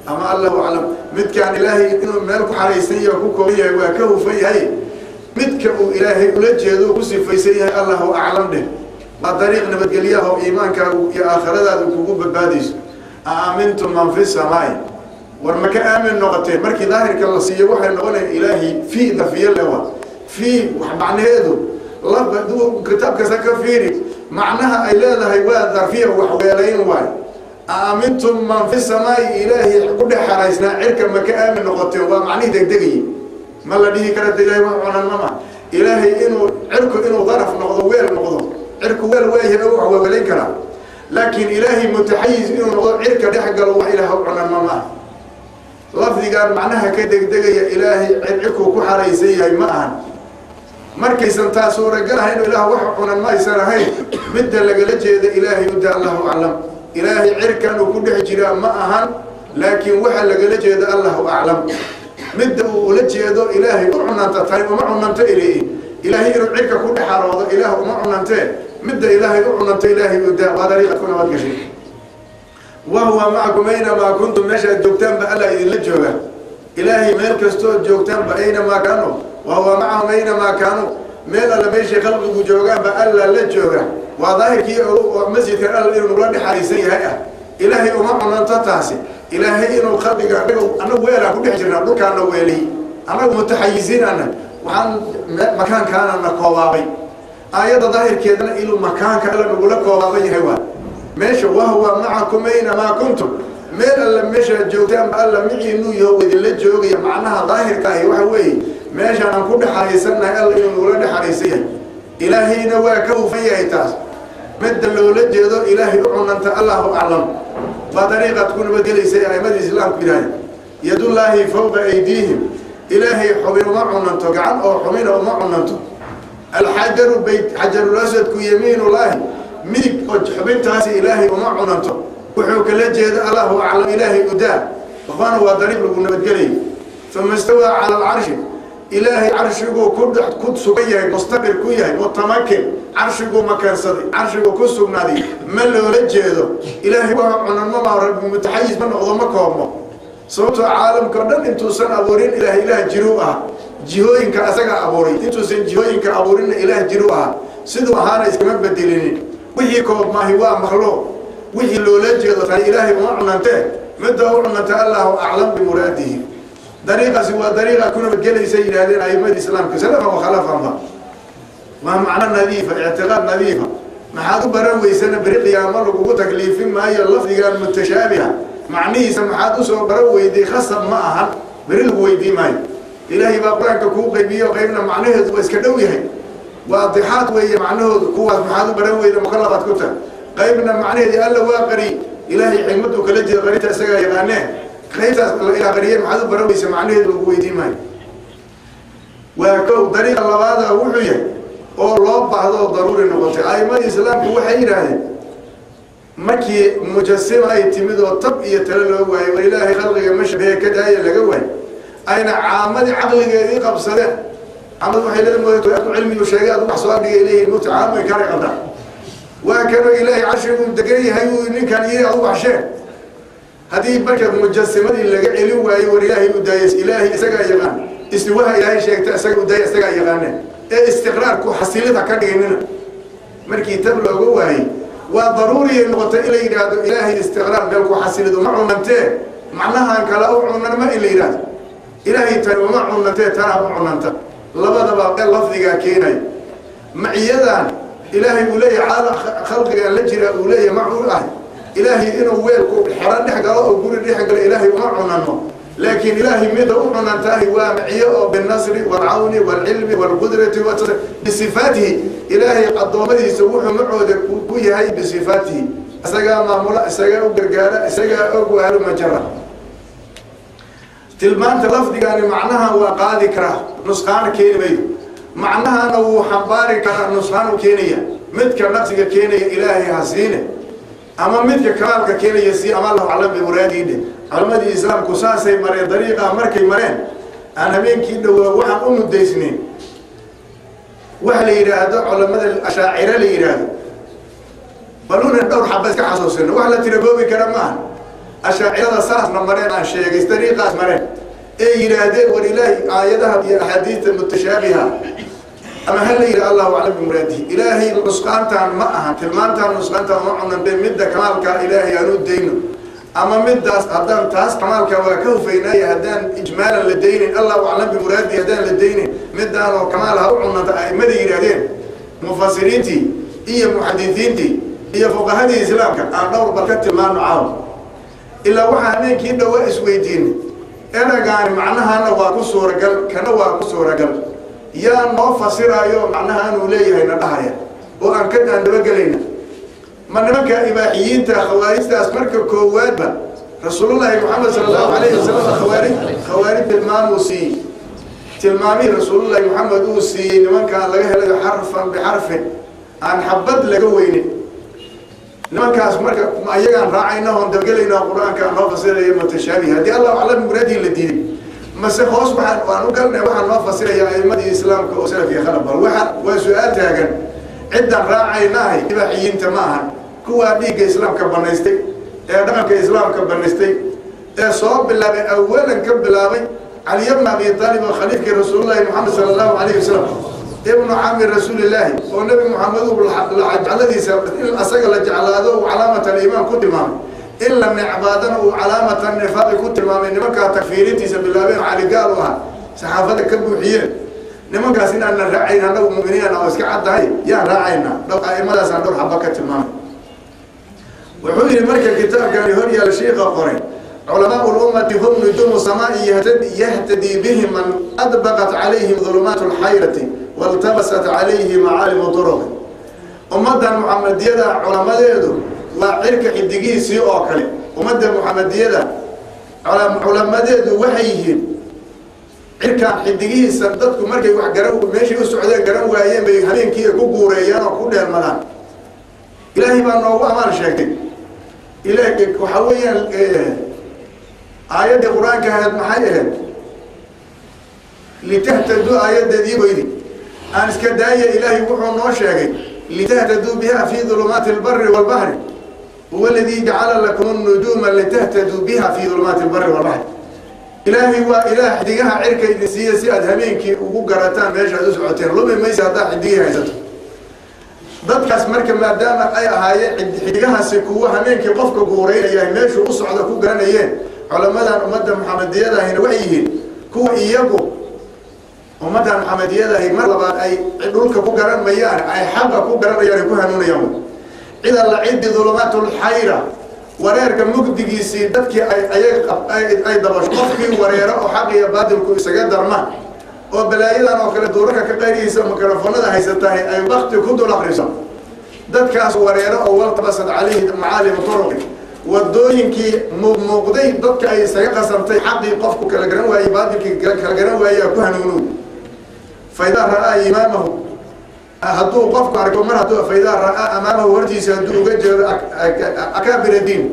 ama allahu aclam, midkaan ilaahay inuu meel ku xaraysan yahay oo ku kooban yahay waa ka hufan yahay, midka uu ilaahay ula jeedo ku sifaysan yahay allahu aclam dheh. Waa dariiq nabadgelyaha oo iimaankaagu iyo aakhiradaadu kugu badbaadayso. Aamintum man fi samaai, war ma ka aamin noqoteen? Markii daahirka la siiyo waxay noqonayaan ilaahay fii dafiye lewa fii wax macnaheedu laba kitaabkasta ka fiiri macnaha ay leedahay waa darfiya wax weelayn waay. Aamintum man fi samaai, ilaahay ku dhex xaraysnaa cirka ma ka aamin noqoteen? Waa macnihii degdegayay. Ma la dhihi kara de ilaahay wax cunan mama. Ilaahay inuu cirku inuu daraf noqdo weel noqdo, cirku weel waayahay oo wax weelayn karaa, laakiin ilaahay mutaxayiz inuu noqdo cirka dhex galo wax ilaah u cunan mama. Lafdigan macnaha ka degdegaya ilaahay cirkuu ku xaraysan yahay ma ahan. Markaysan taa suuragal ahayn ilaah wax cunan ma aysan ahayn, midda lagala jeeda ilaahay udda allahu aclam. Ilaahay cirkan uu ku dhex jiraa ma ahan, laakiin waxa lagala jeeda allahu aclam. Midda uu ula jeedo ilaahay u cunanta tani uma cunanto ilay ilaahay inuu cirka ku dhex xaroodo ilaah uma cunantee, midda ilaahay u cunanto ilaahay udda waa dariiqad ku nabad gashay. Wahuwa macakum aynamaa kuntum, meeshaad joogtaanba alla idinla jooga. Ilaahay meel kastood joogtaanba aynamaa kaanuu, wahuwa macahum aynamaa kaanuu, meel alla meeshay khalqigu joogaanba alla la jooga. Waa daahirkii oo masjidkan alla inuu nagula dhexariisan yahay ah. Ilaahay uma cunanto taasi. Ilaahay inuu khalqiga annagu weelaan ku dhex jirnaa, dhulkaana weelay, annagu mutaxayisiinana waxaan makaankaanana koobaabay. Aayadda daahirkeedana inuu makaanka alla nagula koobaaban yahay waa meesha wahuwa macakum aynamaa kuntum, meel alla meeshaad joogtaanba alla miciinuu yaho idinla joogaya. Macnaha daahirka ahi waxa weeye meeshaan aan ku dhexariisannahay alla inuu nagula dhexariisan yahay. Ilaahayna waa ka hufan yahay taas. Midda loola jeedo ilaahay u cunanta allahu aclam. Waa dariiqaad ku nabadgelaysa ee a'imadii islaamku yidhahdeen. Yadullaahi fawqa aydiihim, ilaahay xubin uma cunanto, gacan oo xubina uma cunanto. Alxajaru bayt xajarul aswadku yamiinullaahi, midig oo xubintaasi ilaahay uma cunanto. Wuxuu kala jeeda allahu aclam ilaahay udaa. Ikhwaana waa dariiq lagu nabadgelayay. Uma istawaa cala alcarshi, ilaahay carshiguu ku sugan yahay, mustaqir ku yahay, mutamakin, carshiguu makansaday, carshiguu ku sugnaaday. Ma loola jeedo ilaahay waa cunan ma maha, rabbi mutaxayis ma noqdo, ma koobmo. Sababtoo caalamka o dhan intuusan abuurin ilaahay ilaah jiruu ah, jihooyinka asagaa abuuray. Intuusan jihooyinka abuurinna ilaah jiruu ahaa, siduu ahaana iskama bedelinin. Wixii koobmaahi waa makhluuq. Wixii loola jeedo tani ilaahay uma cunantee, midda u cunanta allahu aclam bimuraadihi. Dariiqaasi waa dariiqa ku nabadgelaysa yidhahdeen a'imadii islaamka salafan wa khalafanba. Waa macno nadiifa, ictiqaad nadiifa. Maxaad u baran weysana beri qiyaamo lagugu takliifin maayo lafdigan mutashaabiha macnihiisa maxaad usoo baran weyday? Khasab ma ahan, beri lagu weydii maayo. Ilaahay baa qur-aanka kuu qaybiyo, qaybna macnaheedu waa iska dhow yahay, waadixaad weeye macnahoodu, kuwaas maxaad u baran weyda mukalafaad ku tahay. Qaybna macnaheedii alla waa qariyey, ilaahay xikmaduu kala jeeda qarinta isagaa yaqaanee, qaybtaas la qariyey maxaad u baran weysa macnaheedu lagu weydii maayo. Waa kow. Dariiqa labaada wuxuu yahay oo loo baahdo oo daruuri noqotay. A'imadii islaamku waxay yidhaahdeen markii mujasima ay timid oo tab iyo tale loo waayey, war ilaahay khalqiga ma shabeeye ka daaya laga waayey, ayna caamadii caqligeedii qabsadeen. Caamad waxay leedahay moodatu cilmigu sheegay adu wax soo agdhigay leeyihin mugta caamo inkaaray qabtaa. Waa kanoo ilaahay carshiguu degan yahay uu ninkan yiri adu wax sheeg. Haddii marka mujasimadii laga celin waayo, war ilaahay u daayay, ilaahay isagaa yaqaan istiwaha ilaahay sheegta, isaga u daaya, isagaa yaqaane ee istiqraarku xasilida ka dhiginina. Markii tab looga waayey waa daruuriyay noqotay in la yidhaahdo ilaahay istiqraar meel ku xasilid uma cunantee, macnahan kale u cunan ma in la yidhaahdo ilaahay tani uma cunantee, tanaa u cunanta. Labadaba lafdigaa keenaya. Maciyadan ilaahay uu leeyahay caalam khalqigan la jira uu leeyahay macuu ah Ilaahay inuu weelku xero dhex galo oo guri dhex galo Ilaahay uma cunano, laakiin Ilaahay mida u cunantahay waa maciyo oo binasri waalcawni waalcilmi waalqudrati bisifaatihi. Ilaahay addoommadiisa wuxuu macooda ku yahay bisifaatihi, isagaa maamula, isagaa u gargaara, isagaa og waalu majara. Tilmaanta lafdigaani macnaha waa qaadi karaa, nusqaana keeni mayo. Macnahana wuu xambaari karaa, nusqaan u keenaya. Midka naqsiga keenaya Ilaahay ha siine, ama midka kamaalka keenaya si ama Allahu aclam bimuraadiine. Culammadii islaamku saasay mareen dariiqaa. Markay mareen aan habeenkii dhowaa waxaan u muddaysnayn waxa la yidhaahdo culamada ashaacire la yidhaahdo, balunan dhowr xaba iska xasuusino, wax la tiragoobi kara maaha. Ashaacirada saasna mareen aan sheegay dariiqaas mareen ee yidhaahdeen war Ilaahay aayadaha iyo axaadiista mutashaabiha ama ha la yidhi Allahu aclam bimuraadihi. Ilaahay nusqaantaan ma ahan, tilmaantaan nusqaantaan ma cunantay, midda kamaalkaa Ilaahay aan u dayno, ama midaas haddaan taas kamaalka waa ka hufaynaaye haddaan ijmaalan la daynin, Allahu aclam bimuraadihi haddaan la daynin, midaanoo kamaal ha u cunanta aimada yidhaahdeen mufasiriintii iyo muxadisiintii iyo fuqahadii islaamka aan dhowr bal ka tilmaano caaw. Ilaa waxaa habeenkii dhowaa isweydiinay eragaani macnahana waa ku suuragal, kana waa ku suuragal, yaa noo fasiraayo macnahaanuu leeyahay na dhahaya oo aan ka aan dabagelayna? Ma nimanka ibaaxiyiinta khawaarijtaas? Marka koowaadba Rasuulullaahi Moxamed sala allahu alayhi wasalam khawaarij tilmaamuu siiyey. Tilmaamihii Rasuulullaahi Moxamed uu siiyey nimankaan laga helayo xarfan bixarfin aan xabad laga weynin nimankaas. Marka ayagaan raacayna oon dabagelaynaa qur-aankaa noo fasiraya mutashaabih haddii Allahu aclam muraadii la diiday, mase hoos waxaan waan u galnay waxaa noo fasiraya aimadii islaamka oo salaf iyo khalaf? Bal waxa waa su-aal taagan. Ciddaan raacaynahay ibaaxiyiinta ma ahan, kuwaa dhiigga islaamka banaystay ee dhaqanka islaamka banaystay ee soo bilaabay, awalan ka bilaabay Caliy bna Abi Aalib oo khaliifkii Rasuulullahi Moxamed sala allahu alayhi wasalam, ibnu cami Rasuulillaahi, oo Nebi Moxamed uu jecladiisa in asaga la jeclaado uu calaamat aliimaan ku tilmaamay, in la necbaadana uu calaamata nifaaqi ku tilmaamay. Nimankaa takfiirintiisa bilaabeen, caligaal u ahaa, saxaafadda ka buuxiyeen, nimankaas inaanan raacayn annagu muminiina oo iska caddahay. Yaan raacaynaa? Dhow aimadaasaan dhowr xaba ka tilmaamay. Wuxuu yidhi marka kitaabkani hor yaal shiika qoray: culamaau lummati hum nujuumu samaai yahtadii bihi man adbaqat calayhim dulumaat alxayrati waltabasat calayhi macaalimu turuqi. Ummaddan muxamadiyada culamadeedu waa cirka xidigihiisii oo kale. Ummadda muxamadiyada culamadeedu waxay yihiin cirkaan xidigihiisa. Dadku markay wax garan meeshay u socdeen garan waayeen bay habeenkii ku guureeyaan oo ku dheelmadaan. Ilaahay baa noogu amaal sheegtay. Ilaah waxaa weeyaan aayaddii qur-aanka ahayd maxay ahayd? Litahtaduu aayaddeedii weydi aan iska daaya. Ilaahay wuxuu noo sheegay litahtaduu biha fi dulumaati albari waalbahri, huwa aladii jacala lakum nujuuma litahtaduu biha fi dulumaati albari waalbaxri. Ilaahay waa ilaah xidigaha cirka idin siiya si aad habeenkii ugu garataan meesha aad u socoteen. Lumi maysa haddaad xidigihii haysato. Dadkaas marka maadaama ay ahaayeen xidigahaasi kuwa habeenkii qofka guureynaya meeshuu u socda ku garanayeen, culamadan ummadda muxamadiyadahina waxay yihiin kuwa iyagu ummaddan muxamadiyadahi mar labaad ay dhulka ku garan mayaan, ay xaqa ku garanayaan, ay ku hanuunayaan. Cid alla ciddii dulumaatulxayra, wareerka mugdigiisii, dadkii ay ayaga ay dabasho, qofkii wareero oo xaq iyo baatilku isaga darma oo balaayadan oo kale duurarka ka qayrihiisa mikrofoonada haysatahay ay wakti ku dul akriso, dadkaas wareero oo waltabasad calayhi macaalimu turuqi, wadooyinkii muuqmuuqday dadka ay isaga qasantay, xaqii qofku kala garan waayey, baatilkii kala garan waayey ku hanuunuun. Fa idaa ra'aa imaamahu, hadduu qofku arko mar hadduu fa idaa ra'aa amaamahu, hortiisa hadduu uga jeedo akaabira diin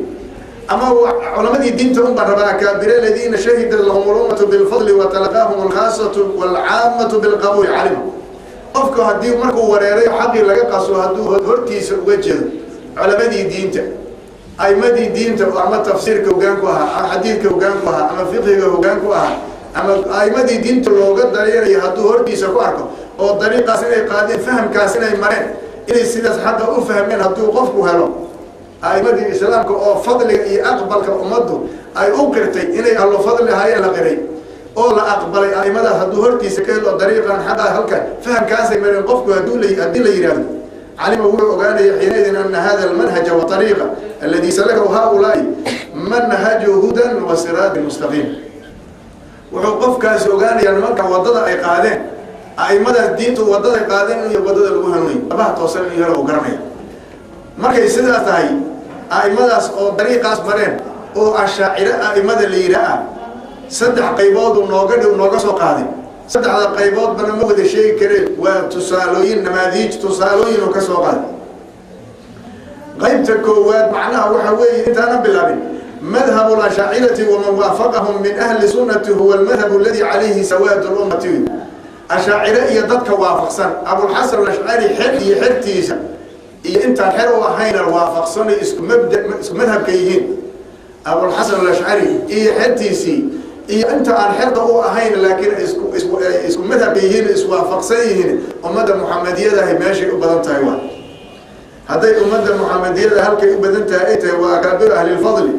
ama culamadii diinta un baan rabaa, akaabir aladiina shahida lahum lummatu bilfadli wa talaqaahum alkhaasatu waalcaamatu bilqabuuli, calima qofku haddii markuu wareeray xaqii laga qaso, hadduu hortiisa uga jeedo culamadii diinta, aimadii diinta, oo ama tafsiirka hogaan ku ahaa, ama xadiidka hogaan ku ahaa, ama fiqhiga hogaan ku ahaa, ama aimadii diinta looga dareerayo, hadduu hortiisa ku arko oo dariiqaas inay qaadeen, fahamkaas inay mareen, inay sidaas xaqa u fahmeen, hadduu qofku helo aimadii islaamka oo fadliga iyo aqbalka ummaddu ay u qirtay inay ahlo fadli ahaayeen, la qiray oo la aqbalay, aimadaas hadduu hortiisa ka helo dariiqan xaqa halka fahamkaasay mareen qofku haddii la yidhaahdo Calima wuxuu ogaanaya xiinaidin ana hada almanhaja waariiqa aladi salakahu haaulaai manhaju hudan wa siraatin mustaqiim. Wuxuu qofkaasi ogaanayaa nimanka waddada ay qaadeen, a'imadaas diintu waddada ay qaadeen, inuu waddada lagu hanuunay, abaha toosan inuu helo uu garanaya. Markay sidaas tahay, a'imadaas oo dariiqaas mareen oo ashaaciro a'imada la yidhaah ah, saddex qaybooduu nooga dhow nooga soo qaaday. Saddexda qayboodbana ma wada sheegi kareen, waa tusaalooyin, namaadiij, tusaalooyinuu ka soo qaaday. Qaybta koowaad macnaha waxa weeye, intaana bilaabin, madhab lashaacirati waman waafaqahum min ahli sunnati huwa almadhab aladi calayhi sawaad lummati. Ashaacire iyo dadka waafaqsan, Abulxasan Alashcari xer iyo xertiisa iyo intaan xer u ahayna waafaqsanay, isku mabda, isku madhabka yihiin. Abulxasan Alashcari iyo xertiisii iyo inta aan xerta u ahayn laakiin isku madhabka yihiin, iswaafaqsan yihiin, ummadda Muxamadiyadahay meeshay u badan tahay. Waa hadday ummadda Muxamadiyada halkay u badan tahay ay tahay, waa akaabiru ahlilfadli,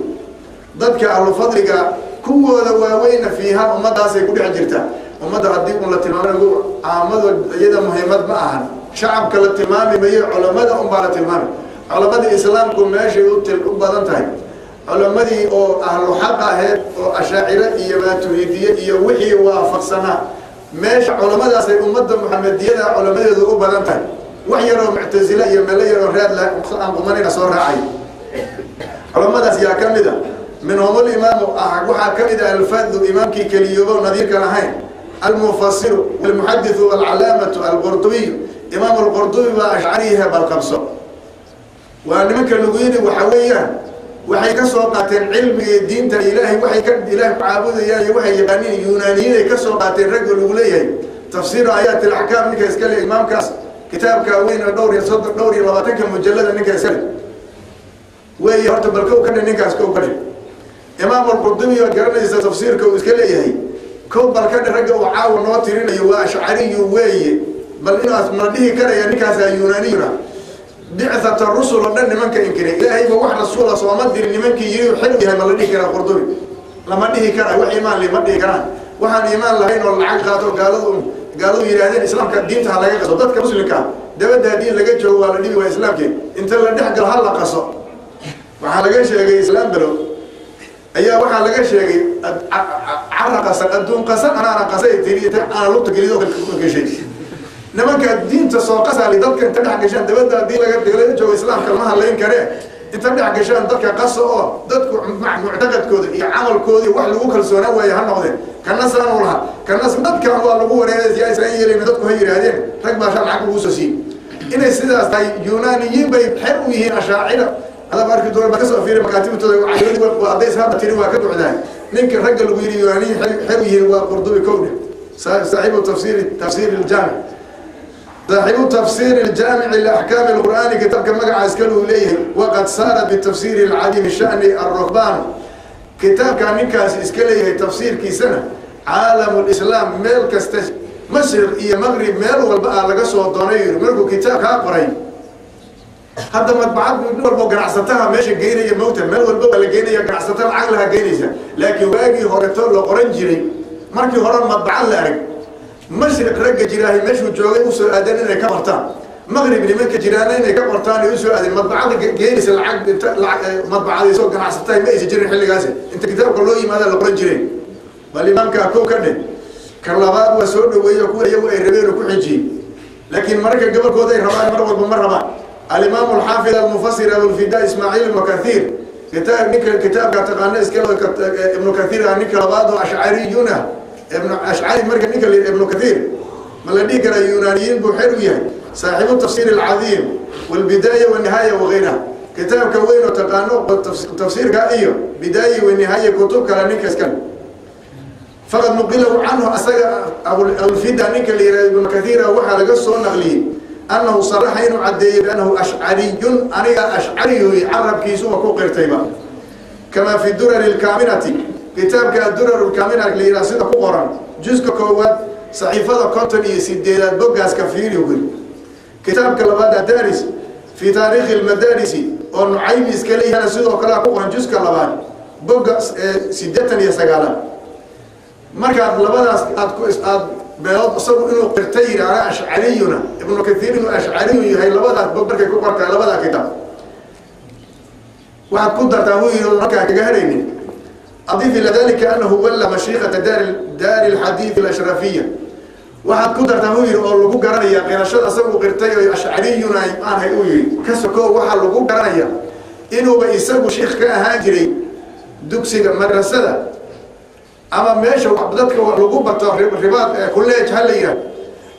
dadka ahlufadliga kuwooda waaweyna fiiha, ummadaasay ku dhex jirtaa. Ummadda haddii un la tilmaamay, caamadu iyada muhiimad ma ahan, shacabka la tilmaami mayo, culamada unbaa la tilmaamay. Culamadii islaamku meeshay u badan tahay, culamadii oo ahlu xaq aheed oo ashaacire iyo maaturiidiye iyo wixii waafaqsanaa, meesha culamadaasay ummadda Muxamadiyada culamadeedu u badan tahay. Wax yaroo Muctasile iyo meelo yaroo raad aan qumanina soo raacay. Culamadaas yaa ka mid a? Minhum limaamu, waxaa ka mid a alfadu, imaamkii keliyoobo nadiirka lahayn, almufasiru walmuxadiثu alcalaamatu Alqurdubiy. Imaam Alqurdubi baa ashcariyahe. Balqabso, waa nimanka lagu yidhi waxa weeyaan waxay ka soo qaateen cilmiga iyo diinta Ilaahay, waxay ka Ilahay ku caabudayaan iyo waxay yaqaaniin Yunaaniyiin ay ka soo qaateen. Ragga lagu leeyahay tafsiiru aayaat alaxkaam ninka iska le, imaamkaas kitaabka weyn oo dhowr iyo 30, 24-ka mujallada ninka iska le weeye. Horta bal kow ka dhe ninkaas, kow ka dhe Imaam Alqurdubi oad garanaysa tafsiirka uu iska leeyahay. Kow bal ka dhe ragga uu caawa noo tirinayo waa ashcariyu weeye. Bal inaas ma dhihi karaya ninkaasaa Yunaaniyuna bicthata rusul oo dhan nimanka inkiray, Ilaahayba wax rasuula sooma dirin nimankii yiri xil yahay, ma la dhihi karaa Qurdubi? Lama dhihi karayo. Wax iimaan li ma dhihi karaan. Waxaan iimaan lahayn oo lacag qaato, gaaladu yidhahdeen islaamka diinta ha laga qaso dadka muslimka dabadda, haddii laga joogo waa la dhibi, waa islaamkii inta la dhex galo ha la qaso. Waxaa laga sheegay islaam belo ayaa waxaa laga sheegay cara qasan, adduun qasan, anaana qasay tiri, inta ana lugta gelido gashay. Nimanka diinta soo qasaali dadka inta dhex gashaan dabadda, haddii laga joogo islaamka lama hadlayn karee, inta dhex gashaan dadka qaso oo dadku muctaqadkooda iyo camalkooda wax lagu kalsoonaan waaye ha noqdeen. Kana saan u lahaa, kana dadkan waa lagu wareeray, yaa isaan yeelayna dadku ha yidhaahdeen, rag baa shan lacag lagu soo siiyey. Inay sidaas tahay, Yunaaniyiin bay xer u yihiin ashaacira, adaba arki doona ba kasoo fiiri makaatibtooda. Hadday hadda tiri waa ka ducdahay. Ninka ragga lagu yidhi Yunaaniyiin xer u yihiin waa Qurdubi. Kowdhe, saaxibu tafsiir iljaamic, saaxibu tafsiir iljaamici liaxkaami alqur'aani, kitaabka magaca iskale uu leeyahay. Waqad saara bitafsiiri alcadiimi shani arruhbaan, kitaabkaa ninkaasi iska leeyahay tafsiirkiisana caalam lislaam meel kasta, mashriq iyo maqrib, meel walba aa laga soo doonay. Yiri markuu kitaabkaa qoray, hadda madbacad nin walbo ganacsataha meesha geynaya mawta, meel walba waa la geynaya, ganacsata lacag laha geynaysa. Laakiin waagii horeto la qoran jiray, markii hore madbacad la arag, mashriq ragga jiraahay meeshuu joogay usoo aadeen inay ka qortaan, maqrib nimanka jiraana inay ka qortaan ay usoo aadeen. Madbacada geynaysa lacag inta madbacadaysoo ganacsatahay ma aysa jirin xilligaasi, inta kitaabka loo yimaada la qoran jiray. Bal imaamkaa kow ka dhe. Ka labaad waa soo dhaweeyo kuwa iyagu ay rabeen oo ku xijiyey, laakiin mararka gobolkooda ay rabaan, mar walba ma rabaan. Alimaam alxaafid almufasir Abulfida Ismaaciil Ibnu Kathiir, kitaab ninka kitaabka taqaana iska Ibnu Kathiir ah, ninka labaad oo ashcariyuna ibnu ashcari. Marka ninka la Ibnu Kathiir ma la dhihi karaa Yunaaniyiin buu xer u yahay? Saaxibu tafsiir alcadiim walbidaaya wanihaaya wagayraha, kitaabka weyn oo taqaano tafsiirka iyo bidaaya wanihaaya, kutub kale ninka iskale. Faqad nuqilahu canhu, asaga Abulfida ninka la yihahdo Ibnu Kathiira, waxaa laga soo naqliyey annahu saraxa, inuu caddeeyey biannahu ashcariyun, aniga ashcariyu carabkiisuba ku qirtayba, kamaa fi durari lkaaminati, kitaabka adurar lkaamina la yidhaha sida ku qoran, juska koowaad saxiifada 58aad, boggaaska fiiri guri. Kitaabka labaad adaris fi taariikhi lmadaarisi oo Nucaymi iska leeyahana sidoo kalea ku qoran, juska labaad bogga 89aad. Markaad labadaas aad aad Meelood isagu inuu qirtay yidhi ana ashcariyuna, Ibnu Kathiir inuu ashcariyun yahay labadaas bog markay ku qortaa labadaa kitaab. Waxaad ku dartaa buu yidhi halkaa kaga haraynin: adif ila dalika anahu walla mashiiqata daari alxadiidi alashrafiya. Waxaad ku dartaa buu yidhi oo lagu garanaya qirashada isagu qirtay oo ashcariyuna aanhay uu yidhi ka sokoo, waxaa lagu garanaya inuuba isagu shiikh ka ahaan jiray dugsiga madrasada ama meesha dadka lagu barto ribaad, kulleej ha la yihahdo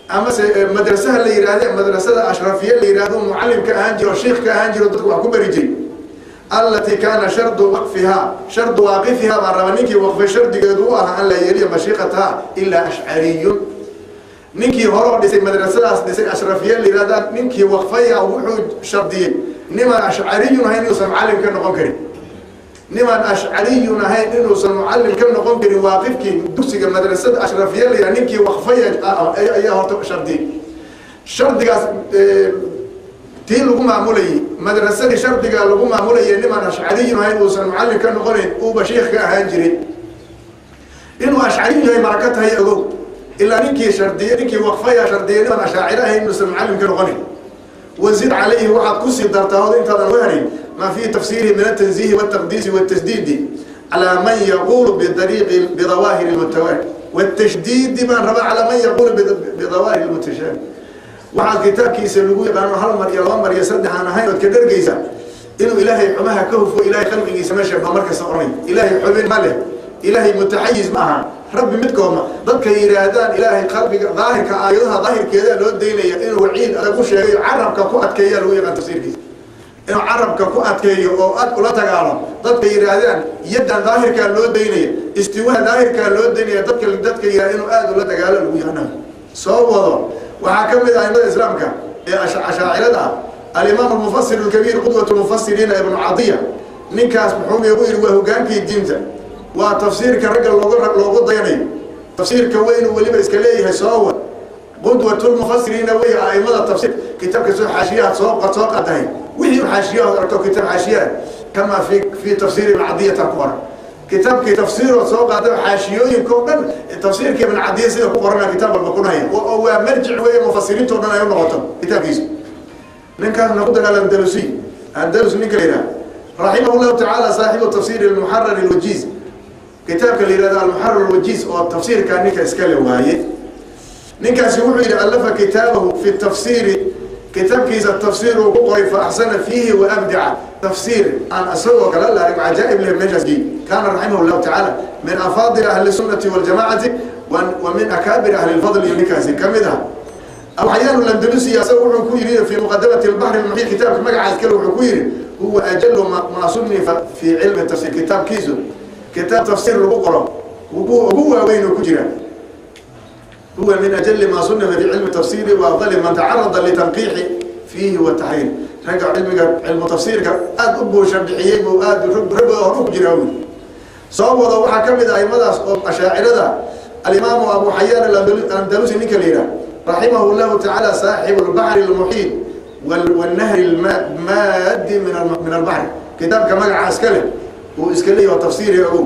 ama se madrasaha la yihahde, madrasada ashrafiye la yihahdo mucallim ka ahaan jiro, shiikh ka ahaan jiro, dadka wax ku bari jiray, allatii kaana shardu waqfihaa, shardu waaqifihaa baan raba, ninkii waqfay shardigeedu u ahaa an laa yeliya mashiiqataha ilaa ashcariyun. Ninkii horoo dhisay madrasadaas dhisay ashrafiye la yihahda, ninkii waqfaya wuxuu shardiyey nimaan ashcariyun ahayn inuusan mucallim ka noqon karin, nimaan ashcariyun ahayn inuusan mucallim ka noqon karin. Waaqifkii dugsiga madrasada ashrafiye la yihahda ninkii waqfaya ayaa horta shardiyey shardigaas. Tii lagu maamulayey madrasadii shardigaa lagu maamulayay nimaan ashcariyun ahayn uusan mucallim ka noqonayn uuba shiikh ka ahaan jiray. Inuu ashcariyu yahay maraka tahay ogow, ilaa ninkii shardiye, ninkii waqfaya shardiyay nimaan ashaaciro ahayn inuusan mucallim ka noqonayn. Wazid calayhi, waxaad kusii dartaa od intaadan uga harin, maa fii tafsiirihi min atanziihi waltaqdiisi waltasdiidi calaa man yaqulu bidariiqi bidawaahiri lmutawaahir wtashdiidi baan rabaa calaa man yaqulu bidawaahiri lmutashaabih. Waxaad kitaabkiisa lagu yaqaano hal mar iyo laba mar iyo saddex aan ahayn ood ka dhargaysaa inuu Ilaahay xumaha ka hufo, Ilahay khalqigiisa meesha baa markasta oranay Ilaahay xubin ma leh, Ilaahay mutaxayiz ma aha, Rabbi midkoodma. Dadka yidhaahdaan Ilaahay qalbiga daahirka aayadaha daahirkeeda loo daynaya, inuu waciid adag u sheegayo carabka ku adkeeya lagu yaqaan tafsiirkiisa, inuu carabka ku adkeeyo oo aad ula dagaalo dadka yidhaahdaan yaddan daahirkaa loo daynaya, istiwaha daahirkaa loo daynaya, dadka yidhahda inuu aada ula dagaalo lagu yaqaanayo. Soo wado, waxaa ka mid ah aimada islaamka ee ashaacirada ah alimaam almufasir alkabiir, qudwat lmufasiriina, Ibnu Cadiya. Ninkaas muxuu noogu yidhi? Waa hogaankii diinta, waa tafsiirka ragga loogu dayanayo, tafsiirka weynu weliba iska leeyahay. Soo wad, qudwatulmufasiriina wey aimada tafsiir. Kitaabka soo xaashiyahaad soo qadahay, wixii xaashiyahood aragto kitaab xaashiyaha kama fi tafsiir Ibn Cadiyata ku qoran, kitaabkii tafsiirood soo qaada xaashiyooyinka o dhan tafsiirka Ibn Cadiya sida ku qorana kitaab walba ku dhahaya oo waa marjic weeye mufasiriinta o dhan ay u noqoto kitaabkiisu. Ninkaasna ku dagaal Andalusiy, Andalus ninka la yidhaha, raximah llahu tacaala, saaxibu tafsiir almuxarar alwajiiz, kitaabka la yihahdo almuxarar alwajiiz oo tafsiirkaa ninka iska le waaye. Ninkaasi wuxuu yidhi: allafa kitaabahu fi tafsiiri, kitaabkiisa tafsiir uu ku qoray, fa axsana fiihi wa abdaca, tafsiir aan isagoo kala la arag, cajaa'ib leh meeshaas gey. Kaana raximah llahu tacaala min afaadil ahli sunnati waljamacati wa min akaabir ahli lfadl, iyo ninkaasi ka mid ah Abu Xayaan Alandalusi. Asaga wuxuu ku yidhi fi muqadamati albaxri almuxiit, kitaabka magacaas kale, wuxuu ku yidhi: huwa ajalu maa sunifa fi cilmi tafsir. Kitaabkiisu kitaab tafsiir lagu qoro ugu waaweyn uu ku jira. Huwa min ajali ma sunifa fi cilmi tafsiri wa afdali man tacarada litanqiixi fiihi wa taxriir. Ragga cilmiga cilmu tafsiirka aada u buusha bixiyey buu aad raggooda hor ku jiraa wy. Soo wado, waxaa ka mid ah aimadaas oo ashaacirada alimaamu Abu Xayaan Alandalusi ninka la yidhaah, raximahu llahu tacaala, saaxibu lbaxri almuxiit wannahri lmaadi min albaxri, kitaabka magaca iska leh uu iska leeyahy oo tafsiiri ogow,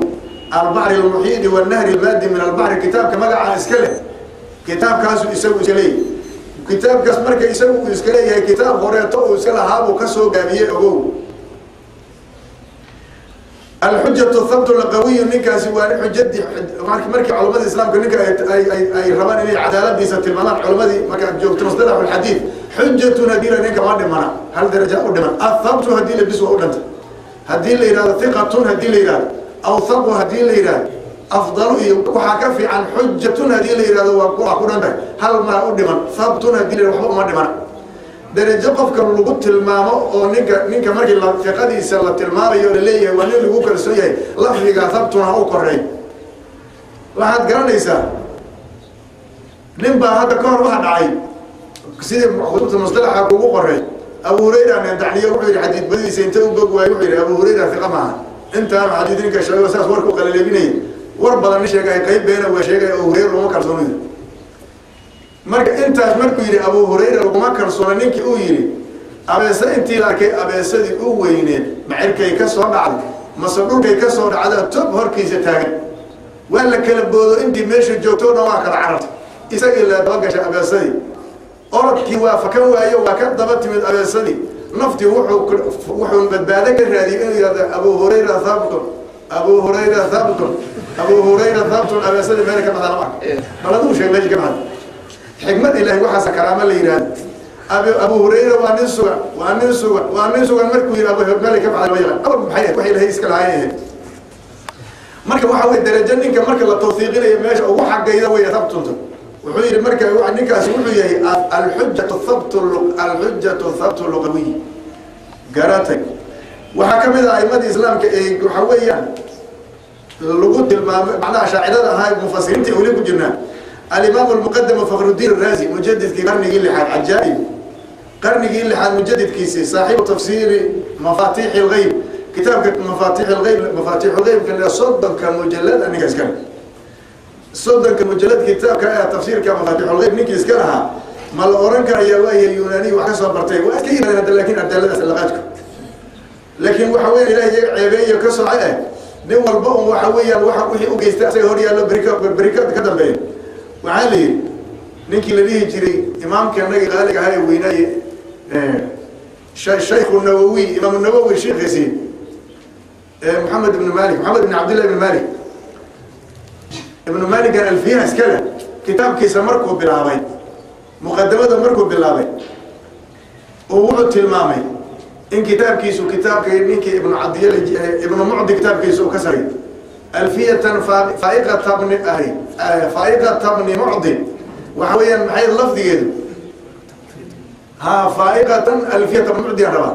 albaxri almuxiiti wannahri almaadi min albaxri, kitaabka magaca iska leh, kitaabkaasu isagu iska leeyahy. Kitaabkaas marka isagu uu iska leeyahay, kitaab horeeto uu iska lahaabuu kasoo gaabiyey ogow. Alxujatu thabt lqawiyu, ninkaasi waa xujadii markii culamada islaamka ninka ay rabaan inay cadaaladiisa tilmaamaan culamadii markaad joogto musطalax alxadiid, xujatun hadii la ninka ma dhimana, hal daraja u dhiman. Athabtu hadii la bis waa u dhanta, haddii la yihahdo hiqatun, haddii la yihahdo awthaqu, haddii la yihahdo afdalu, iyo waxaa ka fiican xujatun haddii la yihahdo waa ku dhan tahay, hal maa u dhiman. Thabtun haddii la waxba uma dhimana. Darajo qofka lagu tilmaamo oo ninka markii fiqadiisa la tilmaamayo laleeyahay waa nin lagu kalsoon yahay, lafdiga thabtun ha u koreey. Waxaad garanaysaa nin baa hadda ka hor waxa dhacay sidii kutubta musطalaxa kugu qoray, Abu Hurayra dacniyo, wuxuu yidhi xadiid badiisa inta u bog waayo, wuxuu yidhi Abu Hurayra fiqa maaha. Intaanu xadiid ninka sheego saas warka u qalaleebinaya, war badan nin sheegay, qayb beena waa sheegay, Abu Hurayra laguma kalsoonayo. Marka intaas markuu yidhi Abu Hurayra laguma kalsoona, ninkii uu yidhi abeese intii la arkay, abeesadii u weyneed macirkay ka soo dhacday mase dhulkay ka soo dhacda tob horkiisa taagan, waa la kala boodo, intii meesha joogto o dhan waa kala carartay. Isagii la daba gashay abeesadii, orodkii waa fakan waayo, waa ka daba timid abeesadii. Naftii wuxuu badbaado ka raadiyey inuu yihahdo Abu Hurayra thabtun, Abu Hurayra thabtun, Abu Hurayra thabtun. Abeesadii meel ka baxda lama arko. Bal aduu sheeg meesha ka baxda. Xikmad Ilaahay, waxaasa karaamo la yidhahdo. Abu Hurayra waa nin sugan, waa nin sugan, waa nin sugan. Markuu yidhi Abu meel ka baxda lama yaqaan. Awal maxay ahayd? Wax Ilaahay iska lahaay ahayd. Marka waxa weye darajo ninka marka la tawfiiqinayo meesha ugu xagayda wey thabtunta. Wuxuu yidhi marka ninkaasi wuxuu yahay alxujatu thabt, alxujatu thabtu lugawiy. Garatay. Waxaa ka mid ah aimadii islaamka ee waxa weeyaan lagu tilmaamay macnaha shaacirada ahaa, mufasiriinta weli ku jirnaa, alimaam almuqadam Fakhrudiin Araazi, mujadidkii qarnigii lixaad. Cajaa'ib, qarnigii lixaad mujadidkiisii, saaxiibu tafsiiri mafaatiixi lgeyb, kitaabka mafaatiix lgeyb, mafaatiixulgeybka le 30-ka mujalad ninka iskale, 30-ka mujalad kitaabka ee tafsiirka mafaatiixulgeyb ninkii iska lahaa, ma la oran karayaa waaye Yunaaniy wax ka soo bartay? Waa iska yimaadeen hadda, laakiin ardaaladaas laqaadku, laakiin waxa weya Ilahay iyaga ceebeeyo ka soce eh. Nin walba un waxa weeyaan waxa wixii u geystay asaga hor yaallo berika berika ka dambeeya. Waxaa la yidhi ninkii la dhihi jiray imaamka naga qaaliga ahaa ee weynaaye Shaykhu Nawawi, Imaamu Nawowi sheekhiisii, Maxamed ibnu Malik, Maxamed ibn Cabdillah ibn Malik, Ibnu Malikan alfiyaha iskale, kitaabkiisa markuu bilaabay, muqadamada markuu bilaabay oo wuxuu tilmaamay in kitaabkiisu kitaabka ninkii Ibnu Cadiy, Ibnu Mucdi kitaabkiisa uu ka saray, alfiyatan faaiqata bni ahi, faaiqata bni Mucdi. Waxa weeyaan maxay lafdigeedu? Ha, faaiqatan alfiyata bni Mucdi aan rabaa.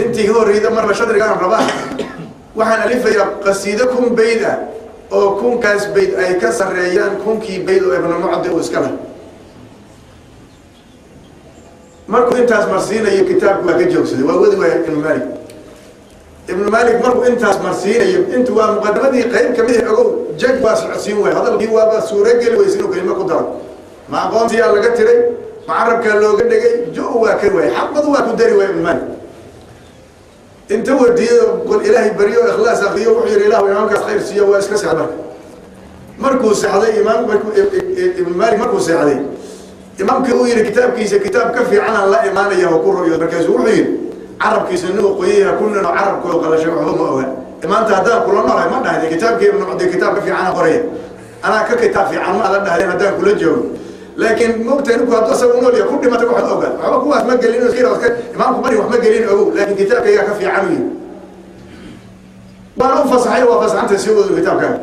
Intii ka horreyda marba shadrigaan rabaa. Waxaan alifayaa qasiido 1000 bayd ah oo 1000-kaas bayd ay ka sareeyaan 1000-kii bayd oo Ibnu Mucdi uu iska leh. Markuu intaas marsiinayo kitaabku waa ka joogsaday, waa wadi waaya Ibnu Malik. Ibnu Malik markuu intaas marsiinayo, intu waa muqadamadii qayb kamid ah, ogow, jag waa socodsiin waaya hadalkii, waaba suurogeli weyse inuu kelimo ku daro. Ma aqoontiyaa laga tiray? Ma carabkaa looga dhegay? Jo waa kari waaya, xabad waa ku dari waaya. Ibnu Malik inta wadiyo gol Ilaahay baryo, ikhlaas akriyo, wuxuu yihi Ilahu imaamkaas khayr siiyo. Waa iska seexday. Marka markuu seexday imaam, markuu Ibnu Malik markuu seexday, imaamkii uu yihi kitaabkiisa kitaab ka fiicanaan la imaanaya ha ku ru'yo. Markaasuu wuxuu yihi carabkiisa inuu qoyaha ku nino, carabkooda qalashay, waxba ma oga. Maanta haddaan kula noolahay ma dhahde kitaabkii Ibnu Mucdi kitaab ka fiicanaan qoraya, anaa ka kitaab fiican ma adan dhahdeen haddaan kula joogo. Laakiin mogtahay ninku hadduu asaga nool yahay ku dhimatay waxba oga, waxba kuwaas ma gelin, iska imaamku mari wax ma gelin, ogow, laakiin kitaabkaygaa ka fiican u yihi. Waana u fasaxay, waa fasaxanta sii wado kitaabkaaga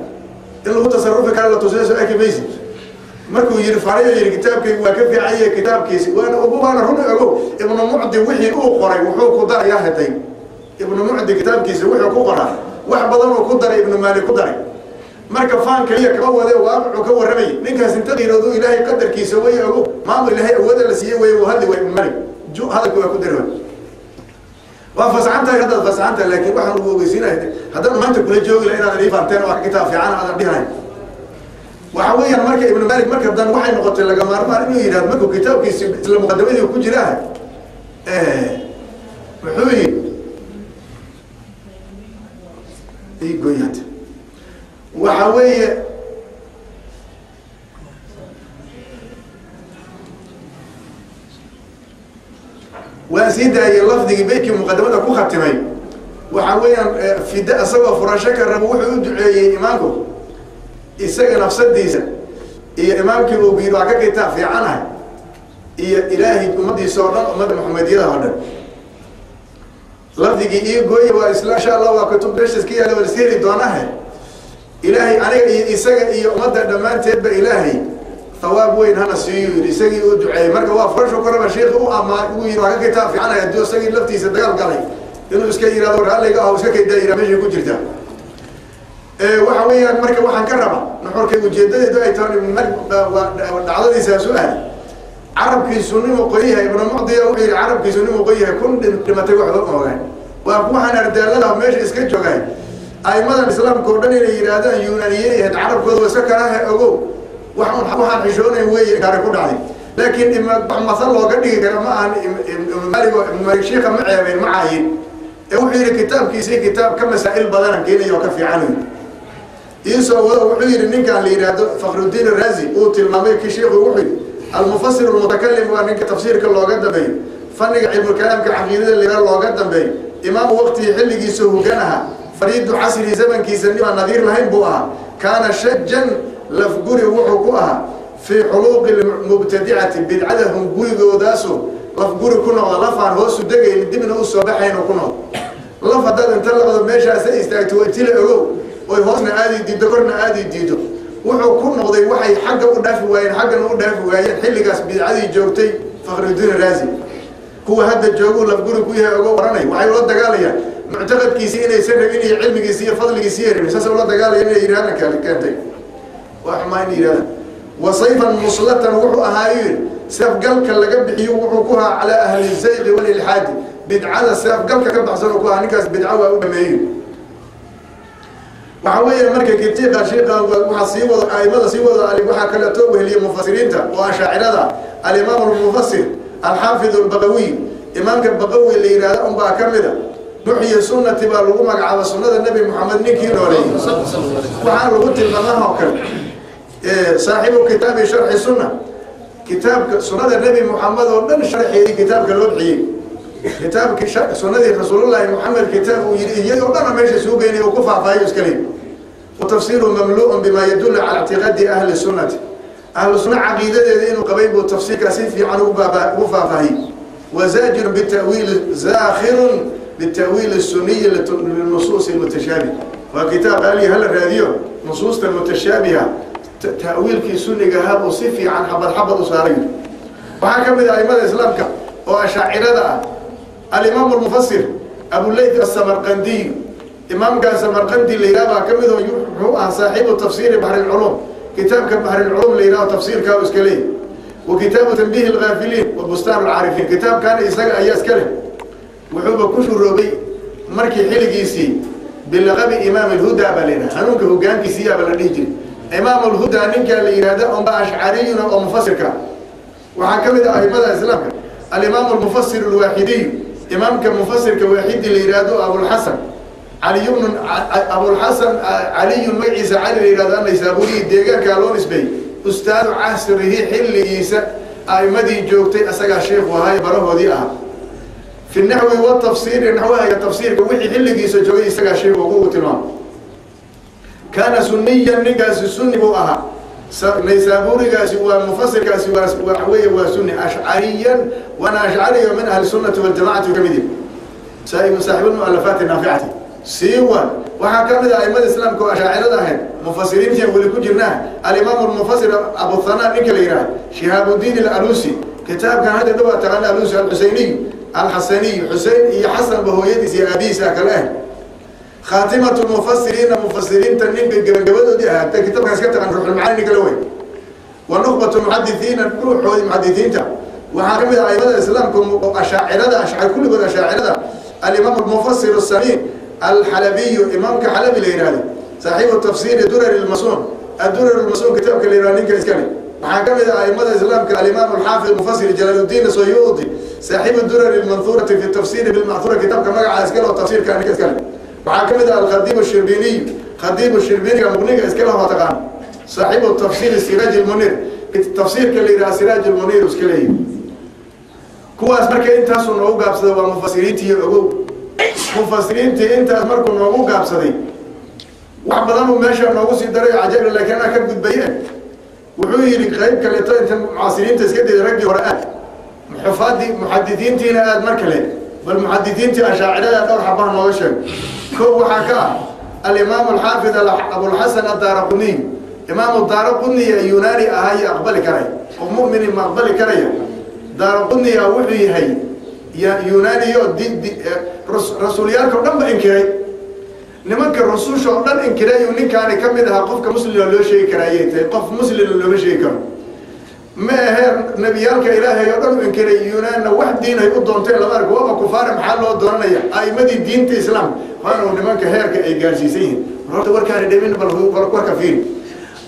in lagu tasarufi kara la tusiyo. Soo arki maysid markuu yihi farayo yihi kitaabkaygu waa ka fiican yahay kitaabkiisi. Waana ogo, waana run, ogow. Ibnu Mucdi wixii uu qoray wuxuu ku darayaa haday Ibnu Mucdi kitaabkiisa wuxuu ku qoraa wax badan oo ku daray Ibnu Maalik ku daray. Marka faan kaliya kama wade, waaqicuu ka warramayay. Ninkaas inta qiiroodu Ilaahay qadarkiisa way, ogow, maamul Ilaahay awooda la siiyey way. Uu hadli way Ibnu Maalik ju hadalka waa ku dari way. Waa fasaxan tahay haddaad fasaxan tahay, laakiin waxaan ugu ogeysiinaya haddaan maanta kula joogi laha inaadan ii faanteen oo kitaab fiican aadan dhihanayn. Waxa weeyaan marka Ibnu Malik marka dan waxay noqotay laga maarmaan inuu yidhahdo markuu kitaabkiisi isla muqadamadii ku jiraa muxuu yidhi ii goyata. Waxa weeye waan sii daayay lafdigii beydkii muqadamada ku khatimay. Waxa weeyaan fida isagoo furasho ka rabo, wuxuu u duceeyey imaamku isaga nafsadiisa iyo imaamkii uu yidhi waa ka kitaab fiicanahay iyo Ilaahay ummadiisa oo dhan, ummadda Maxamediyada oo dhan. Lafdigii ii gooya waa isla, insha Allah waa kutub meeshaas ka yaala, waa iska heli doonahe. Ilaahay aniga iyo isaga iyo ummadda dhammaanteedba Ilaahay thawaab weyn hana siiyu yidhi isagii uu duceeyey. Marka waa furasho ka raba sheikhi u amaa uu yidhi waa ka kitaab fiicanaya, hadduu isagii laftiisa dagaal galay inuu iska yidhahdo raalliga ah iska kaydaa yidhah meeshay ku jirtaa. Waxa weeyaan marka waxaan ka raba nuxurkay ujeedadeedu ay tahay Ibnu Malik dhacdadiisaas u ahay carabkiisu ninuu qoyahay. Ibnu Mucdiya wuxuu yidhi carabkiisu ninuu qoyahay kun dhimatay waxba ma ogaan. Waa waxaan ardaalada meesha iska joogaay aimadan islaamka oo dhan inay yidhaahdaan Yunaaniyiin ahayd, carabkooda waa iska kalaha, ogow, wax un waxaan xishoonayn weeye kaare ku dhacday. Laakiin wax masal looga dhigi kara ma ahan. Ibnu Malik oo Ibnu Malik shiika ma ceebeyn, ma caayin, ee wuxuu yidhi kitaabkiisii kitaab ka masaa'il badanan keenaya oo ka fiican. Yidhi Iisoo wado wuxuu yidhi ninkaan la yidhaahdo Fakhrudiin Araazi uu tilmaamay kii sheikhu wuxuu yidhi almufasir almutakalim waa ninka tafsiirka looga dambeeyo, fanniga cilmulkalaamka caqiidada la yidhahdo looga dambeeyo, imaamu waqtigii xilligiisa hogaan ahaa, fariidu casri zamankiisa nimaan nadiir lahayn buu ahaa. Kaana shajan lafguri wuxuu ku ahaa fii xuluuqi lmubtadicati, bidcada hungurigoodaasu lafguri ku noqda, lafaan hoosu degaynin dibna u soo baxayn ku noqdo. Laf haddaad inta labado meeshaasa istaagto waa tila ogow, oy hoosna aadi diiddo korna aadi diiddo. Wuxuu ku noqday waxay xagga u dhaafi waayeen, xaggana u dhaafi waayeen xilligaas bidcadii joogtay Fakhrudiin Raazi. Kuwa hadda jooguu lafguri ku yahay ogow oranay, waxay ula dagaalayaan muctaqadkiisii inaysan rabin iyo cilmigiisi iyo fadligiisi iyo rabin, saasay ula dagaalayaan inay yidhahdaan keentay waa xumaa inay yidhahdaan. Wasayfan muslatan wuxuu ahaa yidhi seefgalka laga bixiyo wuxuu ku ahaa calaa ahli zayqi walilxaadi, bidcada seefgalka ka baxsan uu ku ahaa ninkaas, bidca waa u dhameeyey. Waxaa weeye marka kitiiqa shiiqa waxaa sii wada aimada sii wada waxaa kaleeto weheliye mufasiriinta oo ashaacirada alimaam almufasir alxaafid albaqawiy, imaamka Baqawi la yidhahda unbaa ka mida. Muxyi sunnati baa lagu magacaaba, sunnada Nebi Moxamed ninkii nooleeyey. Waxaa lagu tilmaamaha oo kale saaxibu kitaabi sharxi sunna, kitaabka sunnada Nebi Moxamed oo dhan sharxeedii kitaabka loo bixiyey, kitaabkii sunnadii Rasuulullaahi Moxamed kitaab uu yidhi iyadoo dhana meesha suu geynay uu ku faahfaahiyo iska leey. Wa tafsiiru mamluu'un bima yadullu cala ictiqaadi ahli sunnati, ahlu sunna caqiidadeeda inuu qabay buu tafsiirkaa si fiican ugu faahfaahiyey. Wazaajirun bita'wiili, zaakhirun bita'wiili suniyi linusuusi almutashaabih, waa kitaab qaaliya hala raadiyo nusuusta mutashaabiha ta'wiilkii sunniga ahaa buu si fiican xabad xabad u saaray. Waxaa ka mid ah aimada islaamka oo ashaacirada ah alimaam almufasir Abuleyth Asamarqandiy, imaamkaa Samarqandi la yidhaha baa ka mid oo wuxuu ah saaxiibu tafsiiri Baxri lculuum, kitaabka Baxri lculuum la yidhaho tafsiirkaa uu iska leeyahy, wa kitaabu Tanbiihi alghaafiliin wa Bustaan alcaarifiin, kitaabkaana isaga ayaa iska leh. Wuxuuba ku shuroobay markii xilligiisii bilaqabi Imaam Alhudaa baa la yidhaha, hanuunka hogaankiisiiyaaba la dhihi jiray Imaam Alhudaa ninkaa la yidhahda unba ashcariyuna oo mufasirka. Waxaa ka mid ah aimada islaamka alimaam almufasir alwaaxidiy, imaamka mufasirka Waaxidi la yidhaahdo Abulxasan Caliy bnu Abulxasan Caliyun, magaciisa Cali la yidhahdo, Anaysaabuuriyi deegaankaa loo nisbeeyey, ustaadu casrihi xilligiisa a'imadii joogtay asagaa sheikhu ahaa barahoodii ahaa fi naxwi watafsiiri, naxwaha iyo tafsiirka wixii xilligiisa joogay isagaa sheikhu ugu tilmaamo. Kaana suniyan, ninkaasi sunni buu ahaa. Naysaabuurigaasi waa mufasirkaasi waa weeye waa sunni ashcariyan, waana ashcariyo min ahli sunnati waljamacati ka mid yahay, saaxibu lmualafaati naaficati siwan. Waxaa ka mid ah aimada islaamka oo ashaacirada ahayd mufasiriintian weli ku jirnaa alimaam almufasir Abuthana ninka la yidhaha Shihaabudiin Alalusi, kitaabkan hadda dhawaa taqaana Alusi, Alxuseyniy Alxasaniy, Xusein iyo Xasanba hooyadiis iyo aabihiisa kale ah. Khaatimatu lmufasiriina, mufasiriinta ninka gabagabadoodii ahaata kitaabkaas ka taqaan Ruuxulmacaani ninka la wey. Wa nukhbatu muxadisiina, dhuuxoodii muxadisiinta. Waxaa ka mid ah aimada islaamka oo ashaacirada ashcari kulligood ashaacirada alimaam almufasir asamiin Alxalabiyu, imaamka Xalabi la yidhahdo, saaxiibu tafsiiri Durar ilmasuun, Addurar ilmasuun kitaabka la yidhahdo ninka iskale. Waxaa ka mid ah aimada islaamka alimaam alxaafid mufasir Jalaaludiin Suyuudi, saaxiibu Durar ilmanhuurati fi tafsiri bilma'huura, kitaabka magaca iskale oo tafsiirka ninka iskale. Waxaa ka mid ah Alkhadiib Shirbiniy, Khadiib Shirbiniga Muqniga iskale waa taqaan, saaxiibu tafsiiri Siraaj ilmuniir, tafsiirka la yidhaha Siraaj ilmuniir iska leeyahy. Kuwaas marka intaasuu noogu gaabsaday waa mufasiriintii ogow. Mufasiriintii intaas markuu noogu gaabsaday wax badan uu meesha noogu sii daray cajaib, laakiin anaa ka gudbaye. Wuxuu yidhi qayb kaleeto inta mucaasiriinta iska dayda raggii hore aad xufaadii muxadisiintiina aad mar kale, bal muxadisiintii ashaacirada dhowr xabaha nooga sheego. Kow waxaa ka ah alimaam alxaafid Abulxasan Addaaraquniy. Imaamu Daaraquniya Yunaani ahaa iyo aqbali karay oo mu'mini ma aqbali karaya Daaraquniya wuxuu yahay Yunaaniyo rasuulyaalka o dhan ba inkiray, nimanka rususha oo dhan inkiray uu ninkaani ka mid ahaa. Qofka muslima loo sheegi kara ayay tahay, qof muslima looma sheegi karo ma ahee. Nebiyaalka Ilaahay oo dhan u inkiray, Yunaanna wax diin ay u doonteen lama arko, waaba kufaare, maxaa loo doonanaya a'imadii diinta islaamka? Waanu nimanka heerka ay gaarsiisan yihiin. War horta warkaani dhamin, bal warka fiiri.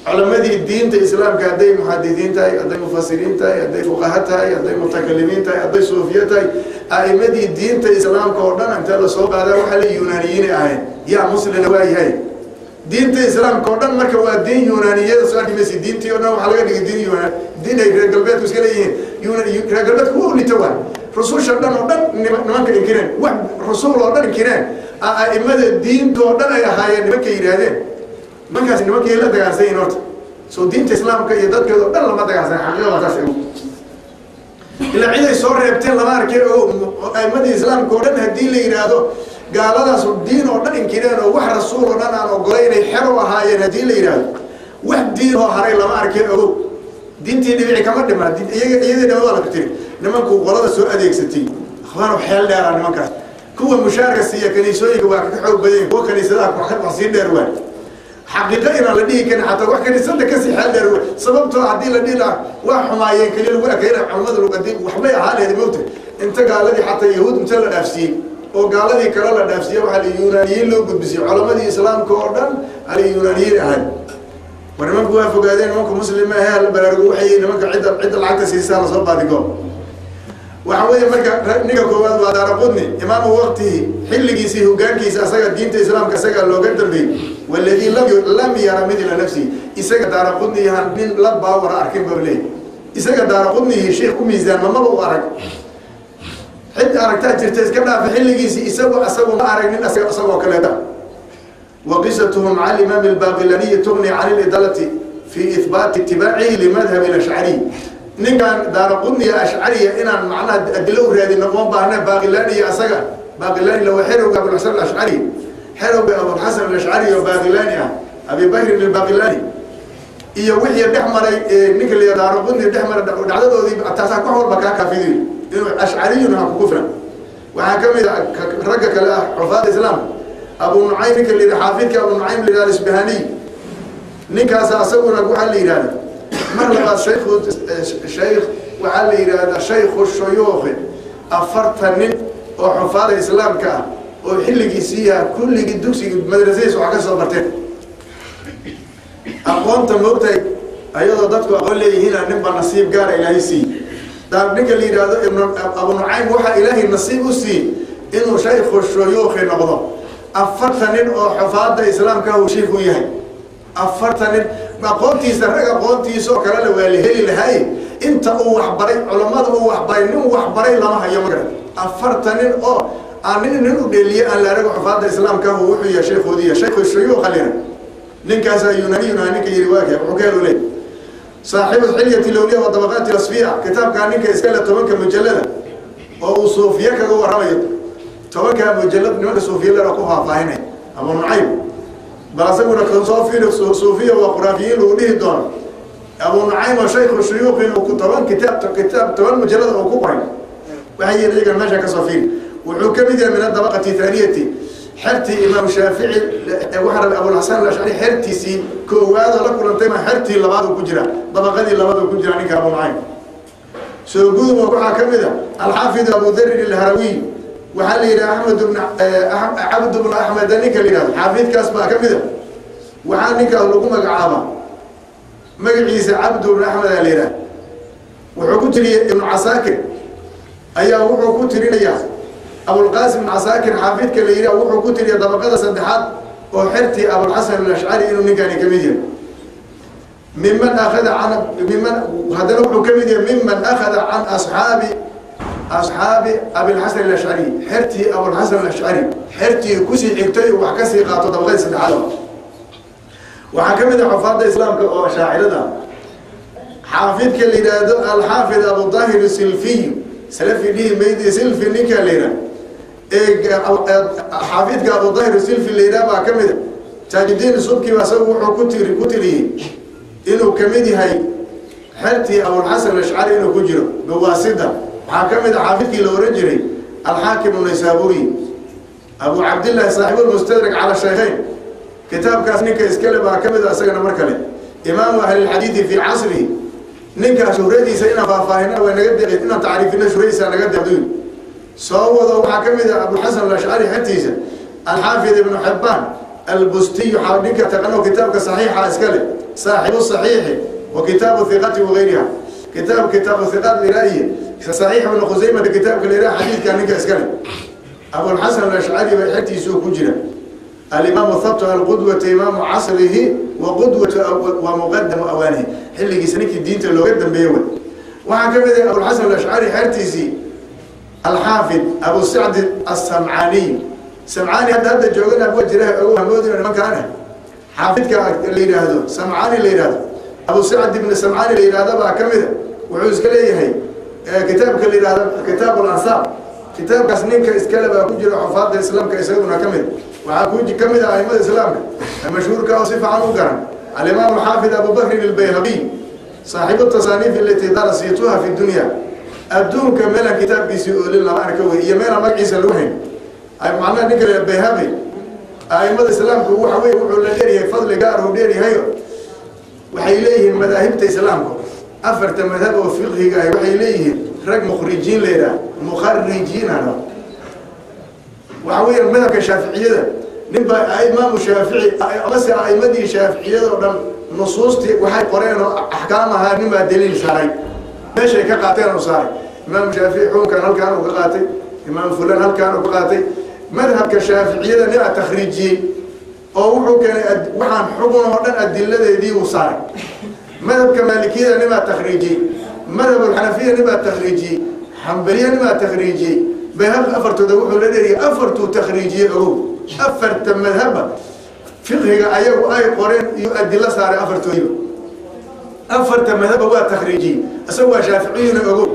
Culamadii diinta islaamka hadday muxadisiin tahay, hadday mufasiriin tahay, hadday fuqaha tahay, hadday mutakalimiin tahay, hadday suufiye tahay, a'imadii diinta islaamka oo dhan inta lasoo qaadaa waxaa la Yunaaniyiinay ahayn, yaa muslina waa yahay. Diinta islaamka oo dhan marka waa diin yunaaniyada soo arki maysid. Diintii oo dhan waxaa laga dhigay diin yunaan, diin ay reer galbeedku iska leeyihiin. Reer galbeedku waa u lita waay. Rususha dhan oo dhan nimanka inkireen, wax rusul oo dhan inkireen, a'imada diinta oo dhan ay ahaayeen nimanka yidhaahdeen. Nimankaasi nimankii la dagaalsan yihin horta. Soo diinta islaamka iyo dadkeeda oo dhan lama dagaalsan, xaqiiqada saas ogow. Ilaa cid ay soo reebteen lama arkay ogow. A'imadii islaamka oo dhan haddii la yidhaahdo gaaladaas diin oo dhan inkireen oo wax rasuul oo dhan aan ogolaynay xer u ahaayeen, haddii la yidhaahdo wax diin oo haray lama arkay ogow. Diintii dhibici kama dhiman, iyaga iyadii dhama waa la tiri. Nimanku qolada soo adeegsatay akhbaano xeel dheeraa nimankaas. Kuwa mushaarka siiya kaniisooyinka waa ka xoog badan yihin, kuwa kaniisadaha wax sii dheer waay. Xaqiiqo inaan la dhihi karin xataa wax kaniisada kasii xeel dheer waay. Sababtoo haddii la dhihi lahaa waa xumaayeen keliya lagu ekeyna culamada luqadii waxbay ahaa lahayd mowta. Inta gaaladii xataa yahuud inta la dhaafsiiyey oo gaaladii kale la dhaafsiiyey, waxaa la yunaaniyiin loo gudbisiyey. Culamadii islaamka oo dhan ala yunaaniyiin ahayd. War nimanku waa fogaadeen, nimanku muslim ma ahe, baraarugo waxay nimanka cidda lacagta siisaa lasoo baadigo. Waxa weeye marka ninka koowaad waa Daaraqudni, imaamu waqtihi, xilligiisii hogaankiisa asaga diinta islaamka isagaa looga dambeeyey. Waladii lam yara midla nafsihi, isaga Daaraqudni yahan nin la baawara arkin baa leeyahy. Isaga Daaraqudnihi sheikh u miisaan mamaba u arag, cid aragtaa jirta iska dhaafa. Xilligiisii isagu ma arag nin isagoo kaleeta. Wa qisatuhu maca alimaam albaqilaniyi tugni can ilidalati fi ihbaati itibaacihi limadhab alashcariy. Ninkan Daaraqudniya ashcariya inaan macnaha adilo u raadino uma baahna. Baqilaniya asaga Baqilani lawa xerowga Abulxasan alashcari, xerowga Abulxasan alashcari oo Baqilani ah, Abi Bakrin albaqilani, iyo wixii dhex maray ninka la Daaraqudni dhex maray dhacdadoodii, taasaa wax walba kaa kaafidiyo inuu ashcariyun ha kugu filan. Waxaa ka mid a ragga kale ah xufaada islaamka Abu Nucaym, ninka la yidhaha xaafidka Abu Nucaym la yidhaha Isbahaniy. Ninkaas asaguna waxaa la yidhahda mar labaad shaykhu shaykh, waxaa la yidhahdaa shaykhu shuyuukhi. 40 nin oo xufaada islaamka ah oo xilligiisii yaha kulligii dugsigii madrasadiis wax ka soo barteen. Aqoonta moogtahay ayadoo dadku aqoon leeyihiin, nin baa nasiib gaara ilaahay siiyey. Ninka la yidhaahdo Abu Nucaym waxaa ilaahay nasiib u siiyey inuu shaykhu shuyuukhi noqdo. 40 nin oo xufaada islaamka uu shiik u yahay, 40 nin aqoontiisa, rag aqoontiisa oo kalena waa la heli lahay. Inta uu waxbaray, culammada uu waxbaray, nin waxbaray lama hayo magaran. 40 nin oo aan nin u dheeliye aan la arago xufaada islaamka wuxuu yahay shaykhoodii, yahay shaykhu shuyuukha lena. Ninkaasaa yunaniyun ninka yiri waaka wuxuu ka helo leey saaxibu xilyati lawliya wa dabaqaati asfiya. Kitaabkaa ninka iskale 10-ka mujallada oo uu suufiye kaga warramayo, 10-ka mujallad nimanka suufiye lena ku faahfaahinay Abu Nucaym. Bal asaguna soo fiiri, suufiya waa khuraafiyiin lagu dhihi doono. Abu Nucaym oo shaykhu shuyuukhi uu 10 kitaab 10 mujallada uu ku qoray waxay yihiin iyagan meesha kasoo fiiri. Wuxuu ka mid yahay min adabaqati thaaniyati xertii Imaam Shaafici. Waxaa rabay Abulxasan alashcari xertiisii koowaadoo la kulantay, ma xertii labaad uu ku jira, dabaqadii labaad uu ku jira ninka Abu Nucaym. Soo guduba waxaa ka mid a alxaafid Abu Darin alharawiy. Waxaa la yidhaha Axmed bn Cabd bnu Axmed ninka la yidhahdo xaafidkaas baa ka mid a. Waxaa ninkaas lagu magacaabaa magaciisa Cabd bnu Axmed aa la yidhaha. Wuxuu ku tiriyey Ibnu Casaakir ayaa wuxuu ku tirinayaa, Abulqaasim Ibnu Casaakir xaafidka la yidhaha wuxuu ku tiriyay dabaqada saddexaad oo xertii Abulxasan alashcari inuu ninkani ka mid yahay. Miman akhada can miman, haddana wuxuu ka mid yahay miman akhada can asxaabi Abilxasan alashcari, xertii Abulxasan alashcari xertii kusii xigtay wax kasii qaato dabaqadii saddexaad. Waxaa ka mid ah xufaadda islaamka oo shaacirada xaafidka la yidhaahdo alxaafid Abudaahir Silfiy. Salafi dhihi maydi, Silfi ninka la yidhahdo ee xaafidka Abudaahir Silfi la yidhaha baa ka mid a. Taajudiin Subki ba isagu wuxuu ku tiriyey inuu kamid yahay xertii Abulxasan alashcari inuu ku jiro biwaasida. Waxaa ka mid a xaafidkii la ohan jiray Alxaakim Naysaburi Abu Cabdillahi saaxibulmustadrak cala shaykhayn, kitaabkaas ninka iskale baa ka mid a isagana. Mar kale imaamu ahlilxadiidi fii casrihi. Ninkaa shuhradiisa inaan faahfaahina way naga deeqi, inaan tacriifina shuhradiisa naga deeqduy. Soo wado, waxaa ka mid ah Abulxasan alashcari xertiisa Alxaafid Ibnu Xibbaan Albustiyu, ninka taqano kitaabka saxiixa iskale, saaxibu saxiixi wa kitaabu hiqati wagayriha, kitaabu hiqaat la yidhaha saxiix Ibnu Khusaymata kitaabka la yidhaha xadiidka ninka iskale Abulxasan alashcari bay xertiisuu ku jira. Alimaamu thabtu alqudwata, imaamu casrihi wa qudwatu wa muqadamu awaanihi, xilligiisa ninkii diinta looga dambeeye wey. Waxaa ka mid ah Abulxasan Alashcari xertiisii Alxaafid Abu Sacdi Asamcaaniy. Samcaani hadda joogana waa jira, ogo hamoodina nimankaane. Xaafidka la yidhaahdo Samcaani la yidhahdo, Abu Sacd ibni Samcaani la yidhahdo baa ka mida. Wuxuu iska leeyahay kitaabka la yidhahdo Kitaab Alansaab. Kitaabkaas ninka iskale baa ku jira xufaadda islaamka, isaguna ka mid. Waxaa ku ka mid ah aimada islaamka mashhuurka oo si fiican u garan Alimaam Alxaafid Abubakrin Albayhaqiy, saaxibu tasaaniif alati daara siituha fi dunya. Adduunka meelaan kitaabkiisii oolin lama arka wey, iyo meelaan magaciisa lagu hayn. Macnaha ninka la Bayhaqi aimada islaamku waxa wey wuxuu la dheeryahay fadli gaar uu dheeryahayo. Waxay leeyihiin madaahibta islaamku, afarta madhab oo fiqhiga ah, waxay leeyihiin rag mukhrijiin la yidhaah, mukharijiinana. Waxa weeyaan madhabka shaaficiyada nin baa Imaamu Shaafici amase aimadii shaaficiyada oo dhan nusuustii waxay qoreen oo axkaam ahaa nin baa daliil saaray, meeshay ka qaateen oo saaray. Imaamu Shaafici xukunkan halkaan uu ka qaatay, Imaam fulan halkaan uu ka qaatay. Madhabka shaaficiyada nin aa takhriijiyey oo wuxuu keenay waxaan xugun oo dhan adiladeedii uu saaray. Madhabka maalikiyada nin baa takhriijiyey, madhab alxanafiya nin baa takhriijiyey, xambaliya nin baa takhriijiyey. Bayhaqi afartooda wuxuu la dheeriyay afartuu takhriijiyey. Ogow, afarta madhabba fiqhiga ayagu ay qoreen iyo adilo saaray afartoodiiba. Afarta madhabba waa takhriijiyey. Isagu waa shaaficiyuna, ogow,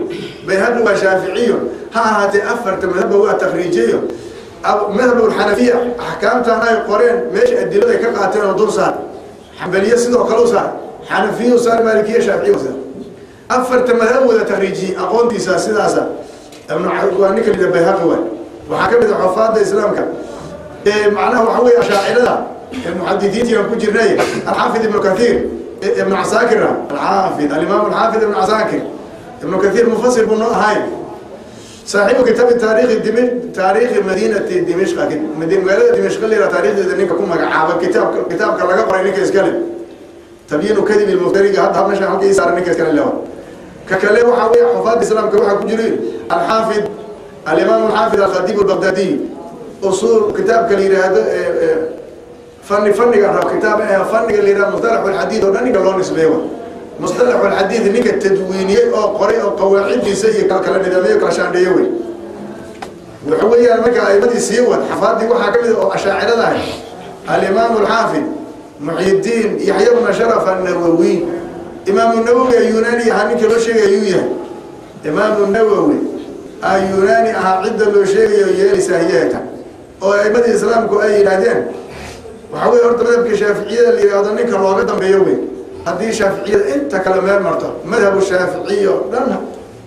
Bayhaqi waa shaaficiyun ha ahaatee afarta madhabba waa takhriijiyeyo. Madhab alxanafiya axkaamtan ay qoreen meesha adiladay ka qaateen oo dul saaray, xambaliye sidoo kale u saaray, xanafiya u saaray, maalikiya, shaaficiya u saaray, afarta madhab wada takhriijiyey. Aqoontiisa sidaasa waa ninka la Bayhaqi waay. Waxaa ka mid ah xufaadda islaamka macnaha waxa weeye ashaacirada muxadidiintii aan ku jirnay Alxaafid Ibnu Kathiir, Ibnu Casaakir, alxaafid alimaam alxaafid Ibnu Casaakir. Ibnu Kathiir mufasir buu noo ahay, saaxibu kitaabi taarikhi dimi taariikhi madiinati Dimishqa, magaalada Dimishqa la yidhaha taarikhdeeda ninka ku magacaaba, kitaabka laga qoray ninka iskale, Tabyiinu Kadib Ilmuftariga hadda meesha halka ii saaran ninka iskale lewa. Ka kale waxaa weeye xufaadda islaamka waxaa ku jiray alxaafid alimaam alxaafid Alkhadiib Albaqdaadiy, usuul kitaabka la yidhaahdo fani fanniga rab kitaab fanniga la yidhahdo mustalax alxadiid oo dhan ninka loo nisbeeyo wa mustalax alxadiid ninka tadwiiniyey oo qoray oo qawaaciddiisa iyo kala nidaamiyo kala shaandheeye wey. Waxa weeyaan marka aimadii sii wad xafaadii waxaa ka mid oo ashaacirada ahay alimaam alxaafid Muxyidiin Yaxya bna Sharaf Annawowi. Imaamu Nawowi a Yunaani ahaa ninka loo sheegay ayuu yahay. Imaamu Nawowi a Yunaani ahaa cidda loo sheegayo yeelaysaa hiyeeta oo aimadii islaamku ay yidhaahdeen. Waxaa weye horta madhabka shaaficiyada la yidhaahdo ninka looga dambeeyo wey. Haddii shaaficiyada inta kale meel marto, madhabu shaaficiy oo dhan,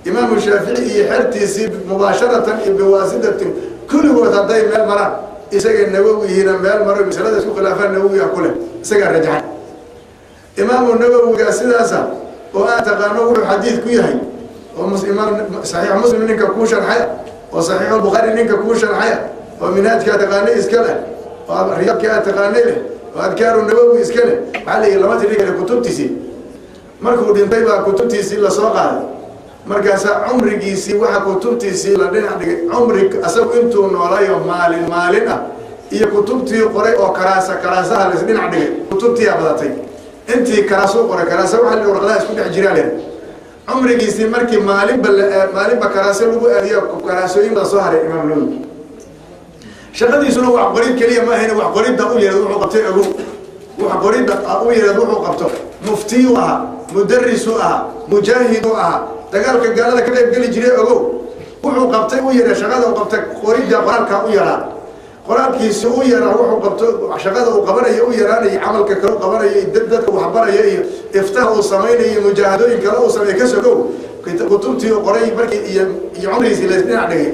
Imaamu Shaafici iyo xertiisii mubaasharatan iyo biwaasitatin kulligood hadday meel maraan, isaga Nawowihiina meel maro. Masalada isku khilaafaan Nawowiga kuleh isagaa rajaxay. Imaamu Nawowiga sidaasa oo aad taqaano wuxuu xadiid ku yahay oo imaam Saxiix Muslim ninka kuu sharxaya oo Saxiix Albukhaari ninka kuu sharxaya oo Minhaajkaa taqaanay iska leh oo Riyaadka aad taqaanay leh oo Adkaaru Nawowi iska leh, waxaa la yihi lama tiri kale kutubtiisii. Markuu dhintay baa kutubtiisii lasoo qaaday, markaasaa cumrigiisii waxa kutubtiisii la dhinac dhigay cumri asagu intuu noolayo maalin maalin ah iyo kutubtii qoray oo karaasa karaasaha la isdhinac dhigay. Kutubtiyaa badatay intii karaasuu qoray. Karaasa waxa la warqadaha isku dhex jiraan leh. Cumrigiisii markii maalinba maalinba karaase lagu aadiya, karaasooyin baa soo haray. Imaam Nawowi shaqadiisuna wax qorid keliya ma ahayn. Wax qoridda u yeead wuxuu qabtay, ogow, wax qoridda u yeead wuxuu qabto. Muftiyuu ahaa, mudarisuu ahaa, mujaahiduu ahaa, dagaalka gaalada ka qayb geli jiray. Ogow, wuxuu qabtay u yara shaqada u qabtay qoridda qoraalka u yaraa, qoraalkiisa u yaraa. Wuxuu qabto shaqada uu qabanayo u yaraanayo, camalka kale u qabanayo, dadka waxbaraya iyo iftaha uu samaynayo, mujaahadooyin kale uu sameey ka sogow, kutubtii uu qoray markii iyo cumrigiisii laysdhinac dhigay,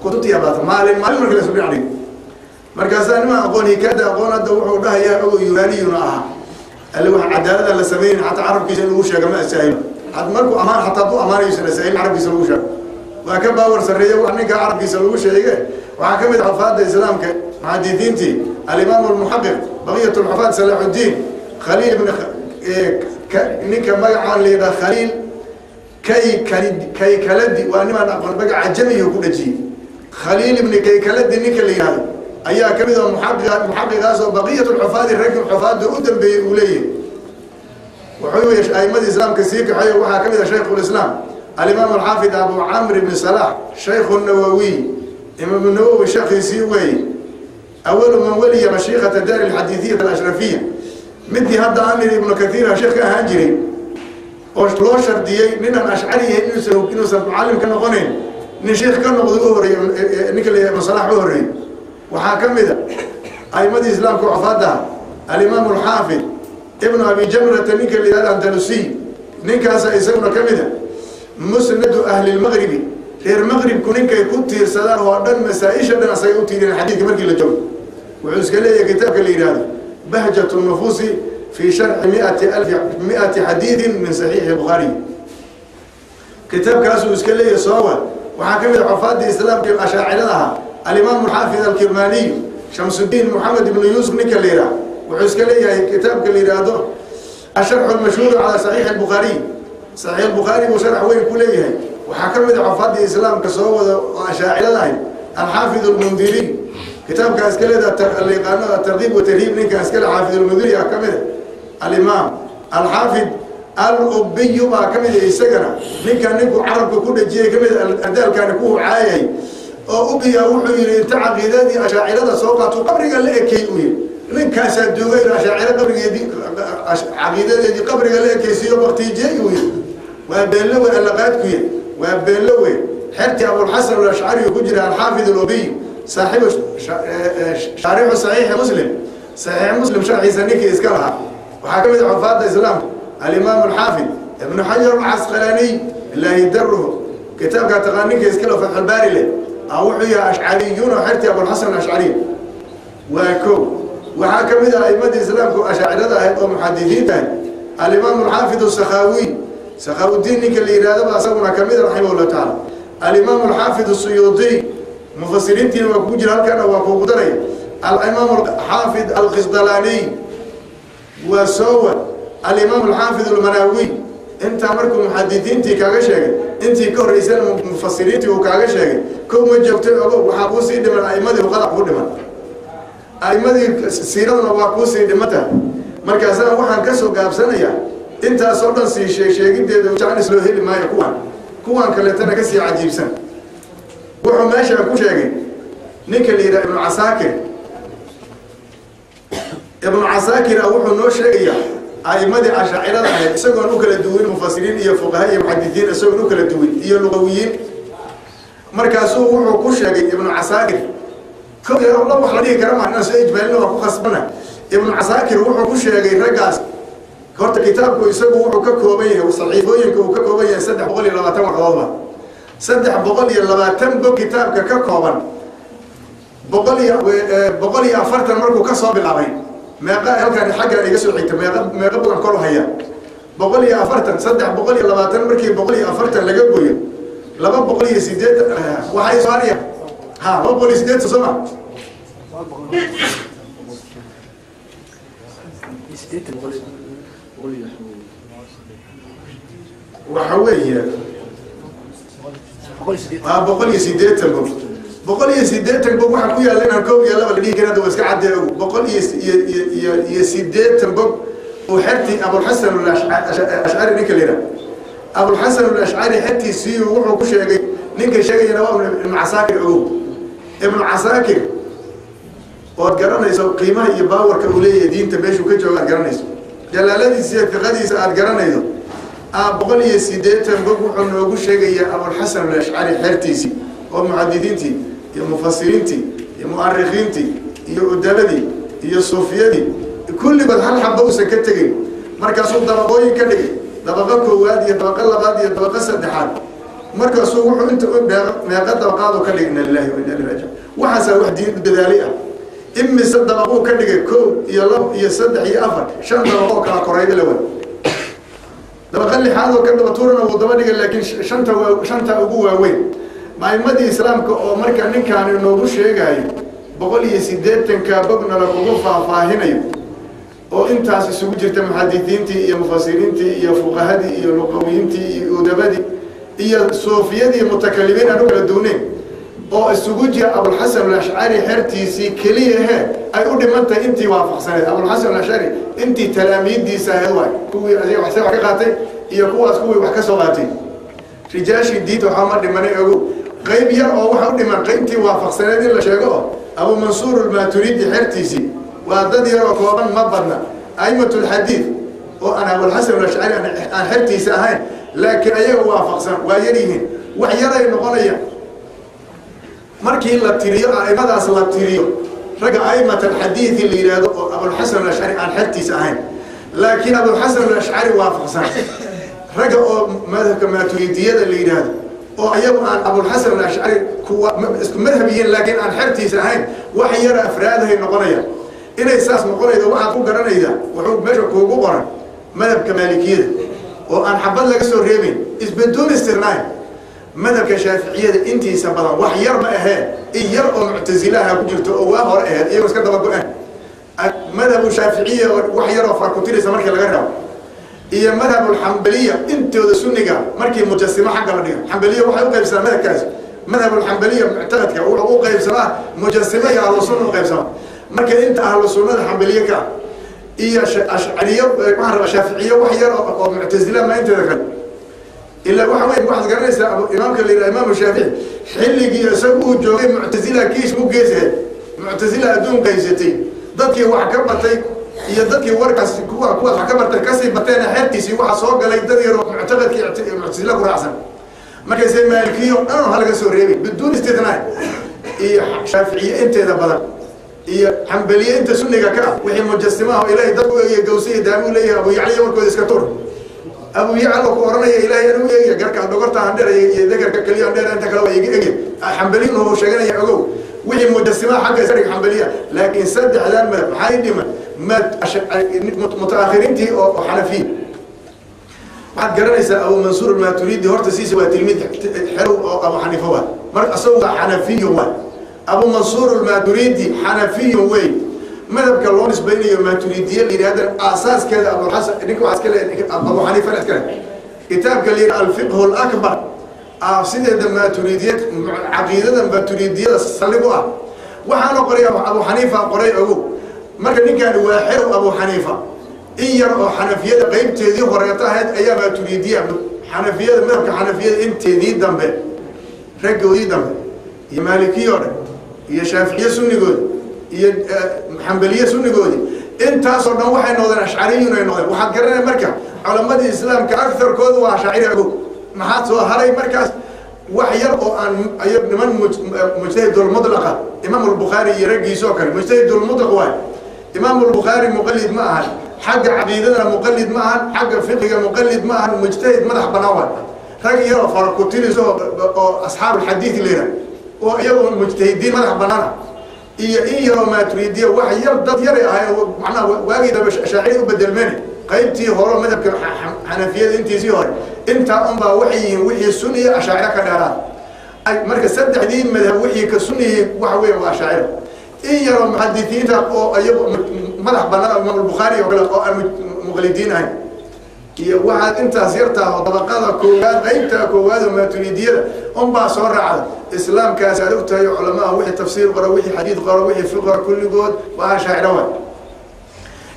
kutubtii abaata maalin maalin markii laysku dhinac dhigay. Markaasaa nima aqoon hikaada aqoon hadda wuxuu dhahayaa, ogow, yunaaniyuna ahaa alle wax cadaalada la sameynin, xataa carabkiisa in lagu sheego ma asaahilo. Markuu amaan xataa hadduu amaanayusan asaahilin carabkiisa lagu sheego, waa ka baawar sarreeye wax ninka carabkiisa lagu sheege. Waxaa ka mid xufaadda islaamka muxadidiintii alimaam almuxaqiq baqiyat lxufaad Salaaxuddiin Khaliil ibn ninka magacaan la yidhaha Khaliil Kay Kaykaladi. Waa nimaan aqoon magac cajamiyu ku dhajiyey, Khaliil ibni Kaykaladi ninka la yidhahdo. Ayaa ka mid ah muxaqiqaas oo baqiyat lxufaadi, raggi xufaadda u dambeeyey uu leeyahay. Wuxuu a'imadii islaamka sii kaxeeyo, waxaa ka mid ah shaykhulislaam alimaam alxaafid Abu Camr ibni Salax, Shaykhu Nawowiy, Imaam Nawowi sheekhiisii weeye. Awalu man waliya mashiikata daar alxadiidiyat alashrafiya, midii hadda aan niri Ibnu Kathiira sheekh ka ahaan jiray oo loo shardiyey ninaan ashcari yahay inuusan mucallim ka noqonayn, nin sheekh ka noqdo u horreeyey ninka la Ibnu Salax u horreeyey. Waxaa ka mid a a'imadii islaamka cufaadaha alimaam alxaafid Ibnu Abi Jamrata, ninka la yihahdo Andalusiy, ninkaasa isaguna ka mid a. Musnadu ahli lmaqribi, reer maqribku ninkay ku tiirsadaan oo dhan, masaa-isha dhan asagay u tiiriyeen xadiidka markii la joogo. Wuxuu iska leeyahay kitaabka la yidhahdo Bahjat Nufuusi fi sharxi 100,000 xadiidin min Saxiixi Bukhaariy, kitaabkaasuu iska leeyahay. Soowa waxaa ka mid a xufaadii islaamka ashaacirada ahaa alimaam alxaafid Alkirmaniy Shamsudiin Moxamed Ibnu Yuusuf, ninka la yidhaha. Wuxuu iska leeyahay kitaabka la yidhaahdo Asharxu Almashhuuru calaa Saxiixi Albukhaariy, Saxiix Albukhaari buu sharax weyn ku leeyahay. Waxaa ka mid a xufaadii islaamka soo wada oo ashaacirada ahay Alxaafid Almundiriy, kitaabkaa iska leeda la yaqaano Atarkiib Watarhiib, ninkaa iskale Xaafid Almundiri ah. Ka mid a alimaam Alxaafid Alubiyu baa ka mid a isagana, ninkan ninkuu carabka ku dhejiyey kamid adaalkani ku caayay oo ubiya. Wuxuu yihi inta caqiidadii ashaacirada soo qaatuu qabriga la ekey uu yihi, ninkaasaa duugay ashaaciro qabrigeedii, caqiidadeedii qabriga la ekeysiiyo baktiijiyey uu yihi. Waa beenlowe, allaqaadkuya waa beenlowe. Xertii Abulxasan Alashcari ku jira Alxaafid Alubiy, saaxibu shaarixu Saxiixi Muslim, Saxiix Muslim sharxiisa ninkii iska lahaa. Waxaa ka mid a xufaadda islaamka alimaam alxaafid Ibnu Xajar Alcasqalaaniy, ilaahi daruhu, kitaabkaa taqaan ninka iska le Fatxulbaari leh a. Wuxuu yahay ashcariyuun oo xertii Abulxasan Alashcariy waa ko. Waxaa ka mid ah a'imadii islaamku ashaacirada ahayd oo muxadisiinta ahayd alimaam alxaafid Sakhaawiy, Sakhaawudiin ninka la yidhahdaba asaguna kamid a, raximah llahu tacaala. Alimaam alxaafid Suyuudiy, mufasiriintiina waa kugu jira halkana, waa kugu daraya. Alimaam alxaafid Alqisdalaaniy waa soowa. Alimaam alxaafid Almanaawiy. Intaa markuu muxadisiintii kaaga sheegay, intii ka horreysana mufasiriintii uu kaaga sheegay, kow ma joogtay ogo. Waxaa kuusii dhiman a'imadii luqada kuu dhiman, a'imadii siiraduna waa kuusii dhimanta. Markaasaan waxaan kasoo gaabsanayaa intaasoo dhan sii sheegideeda jaanis loo heli maayo. Kuwan kaleetana kasii cajiibsan wuxuu meeshaan ku sheegay ninka la yidhaha Ibnu Casaakir. Ibnu Casaakir a wuxuu noo sheegayaa a'imadii ashaacirada ahayd, isagoon u kala duwin mufasiriin iyo fuqaha iyo muxadisiin, isagoon u kala duwin iyo luqawiyiin. Markaasuu wuxuu ku sheegay Ibnu Casaakir, la wax la dhihi kara maa inaan soo ijmaalina waa ku khasbana. Ibnu Casaakir wuxuu ku sheegay raggaas. Horta kitaabku isagu wuxuu ka kooban yahay, saxiifooyinka uu ka kooban yahay, 320 warqadoodba, 320 bog kitaabka ka kooban. 140 markuu ka soo bilaabay, meeqa halkaan xaggaan iga soo xigta, meeqa bogan kor haya? 140, 320 markii 140 laga gooyo, 280 waxay soo haraya. Ha, 280 soo ma? Waxa weeye waa 180 bog. 180 bog waxaa ku yaalla inaan koob iyo laba la dhihi karin. Hadda waa iska caddee ogu. 180 bog uu xertii Abulxasan Ashcari, ninka la yidhaha Abulxasan Alashcari, xertiisii wuxuu ku sheegay. Ninka sheegayana waa Ibnu Casaakir ogow. Ibnu Casaakir ood garanayso qiimaha iyo baawarka uu leeyahay, diinta meeshuu ka jooga aad garanayso, jalaaladiisa iyo fiqadiisa aad garanayso, 180 bog wuxuu noogu sheegayaa Abulxasan Alashcari xertiisii oo muxadisiintii iyo mufasiriintii iyo mu'arikiintii iyo udabadii iyo suufiyadii kulligood hal xaba uusan ka tegin. Markaasuu dabaqooyin ka dhigay, dabaqo koowaad iyo dabaqo labaad iyo dabaqo saddexaad. Markaasuu wuxuu inta meeqa dabaqaadu ka dhigay? Inna lillahi wa inna ilayhi raajiun. Waxaasaa wax diin u dadaalay ah. Imise dabaquu ka dhigay? Kow iyo labo iyo saddex iyo afar, shan dabaqoo kala korayda la way. Dabaqa lixaad oo ka daba tuurana wuu daba dhigay, laakiin shanta waa shanta ugu waaweyn maimadii islaamka. Oo marka ninkaani noogu sheegaayo 180-ka bogna lagugu faahfaahinayo oo intaas isugu jirta muxadisiintii iyo mufasiriintii iyo fuqahadii iyo luqawiyiintii iyo udabadii iyo suufiyadii mutakalimiin aan u kala duwneyn. Oo isugu jira Abulxasan Alashcari xertiisii keliya he ay u dhimantahay intii waafaqsaneed Abulxasan Alashcari, intii talaamiiddiisa ahayd, waay kuwii asiga wax ka qaatay iyo kuwaas kuwii wax ka soo qaatay. Rijaashii diinta waxaa ma dhimanay, ogow, qayb yar oo waxa u dhiman qaybtii waafaqsaneed in la sheego oo Abu Mansuur Almaaturidi xertiisii waa dad yar oo kooban, ma badna. A'imat lxadiid oo aan Abulxasan Alashcari aan xertiisa ahayn laakiin ayaga waafaqsan waa yar yihiin, wax yaray noqonayaan markii la tiriyo a'imadaas, la tiriyo ragga a'imat alxadiidi la yidhaahdo oo Abulxasan Alashcari aan xertiisa ahayn laakiin Abulxasan Alashcari waafaqsan, ragga oo madhabka Maaturidiyada la yidhaahdo oo ayagu aan Abulxasan Alashcari kuwa isku madhab yihiin laakiin aan xertiisa ahayn, wax yara afraadahay noqonayaan. Inay saas noqonaydo waxaad ku garanaydaa wuxuu meesha kuugu qoran madhabka Maalikiyada oo aan xabad laga soo reebayn isbedoon istirnayn, madhabka Shaaficiyada intiisa badan, wax yar ma ahee, in yar oo Muctasilaha ku jirto oo waa hore aheyd iyagoo iska daba go-een madhabu Shaaficiya oo wax yar oo farakutiraysa markii laga reebo, iyo madhabulxambaliya intooda sunniga markii mujasimo xagga la dhigo. Xambaliya waxay u qaybsamaa madhabkaas, madhabulxambaliya muctamadka wuxuu u qaybsamaa mujasimo iyo ahlu sunna u qaybsamaa. Marka inta ahlu sunnada xambaliye ka ah iyo Ashcariyo, waxaan rabaa Shaaficiye, wax yar oo Muctasila ma inteeda kale ilaa waxa wey waxaad garanaysaa imaamka la yidhaha Imaamu Shaafici xilligii isagu uu joogay Muctasila kiis u geesahay, Muctasila adduun qaysatay, dadkii wax ka batay iyo dadkii warkaas kuwa kuwaas wax ka bartay kasii bateena xertiisii waxa soo galay dad yaroo muctaqadkii Muctasila ku raacsan. Markaasay Maalikiyo dhan ha laga soo reebay biduun istithnaa, iyo Shaaficiye inteeda badan, iyo Xambaliye inta sunniga ka ah, wixii mujasimaha oo Ilaahay dadku eegaya gawsi iyo daamuu leeyahay Abu Yacliya warkooda iska tur. Abu Yacla ku oranaya Ilaahay anigu eegaya garka dhogorta handheer iyo dakarka keliya handheer, inta kale waa iga egya. Xambaliyin uu sheeganaya, ogow, wixii mujasimaha xagga iska dhig Xambaliya. Laakiin saddexdan madhab maxay dhiman? Mutaakhiriintii oo Xanafiya. Waxaad garanaysaa Abu Mansuur Almaturidi horta siisa waa tilmiid xerow oo Abu Xaniifa waa, marka isagu waa Xanafiyu waa. Abu Mansuur Almaturidi Xanafiyu wey. Madhabka loo nisbaynayo Maturidiye la yidhahda aasaaskeeda Abuxasan ninka waxaa iska le Abu Xaniifa iska le. Kitaabka la yidhaha Alfiqhu Alakbar sideeda Maturidiyad caqiidada Maturidiyada saldhig u ah waxaana qoray Abu Xaniifa qoray, ogow. Marka ninkaani waa xerow Abu Xaniifa, in yar oo Xanafiyada qaybteedii horeeto ahayd ayaa Maturidiya. Xanafiyada, madhabka Xanafiyada inteedii dambe, raggoodii dambe, iyo Maalikiyo dhan, iyo Shaaficiye sunnigoodi, iyo Xambaliye sunnigoodii, intaasoo dhan waxay noqdeen Ashcariyun ay noqdeen. Waxaad garanaya marka culamadii islaamka agarkoodu waa Ashaaciri, ogow. Maxaad soo haray markaas? Wax yar oo aan ay niman mujtahidulmutlaqa, Imaam Albukhaari iyo raggiisa oo kale mujtahidulmutlaq waay. Imaam Albukhaari muqalid ma ahan, xagga caqiidadana muqalid ma ahan, xagga fiqiga muqalid ma ahan, mujtahid madax banaan waay. Rag yaroo farakutiris oo asxaabulxadiid la yidhaah oo iyagoo mujtahidiin madax banaana, iyo in yaroo Maaturiidiya, wax yar dad yaray ahayn, macnaha waagii dambe Shaaciri u bedelmeen. Qaybtii hore madhabka Xanafiyada intiisii hore intaa unbaa waxay yihiin wixii suniya Ashaaciro ka dheeraad. Marka saddexdii madhab wixii ka suniyey waxa weya waa Ashaaciro, in yaroo muxadisiinta oo iyagu madax banaan, Imaam Albukhaari oo kale oo aan muqalidiin ahayn, iyo waxaad intaas yartaa oo dabaqada koowaad, qaybtaa koowaad oo Maaturidiyada unbaa soo raacda. Islaamkaas aad og tahay culamaha wixii tafsiir qora, wixii xadiid qora, wixii fiq qora, kulligood waa Ashaaciro waay.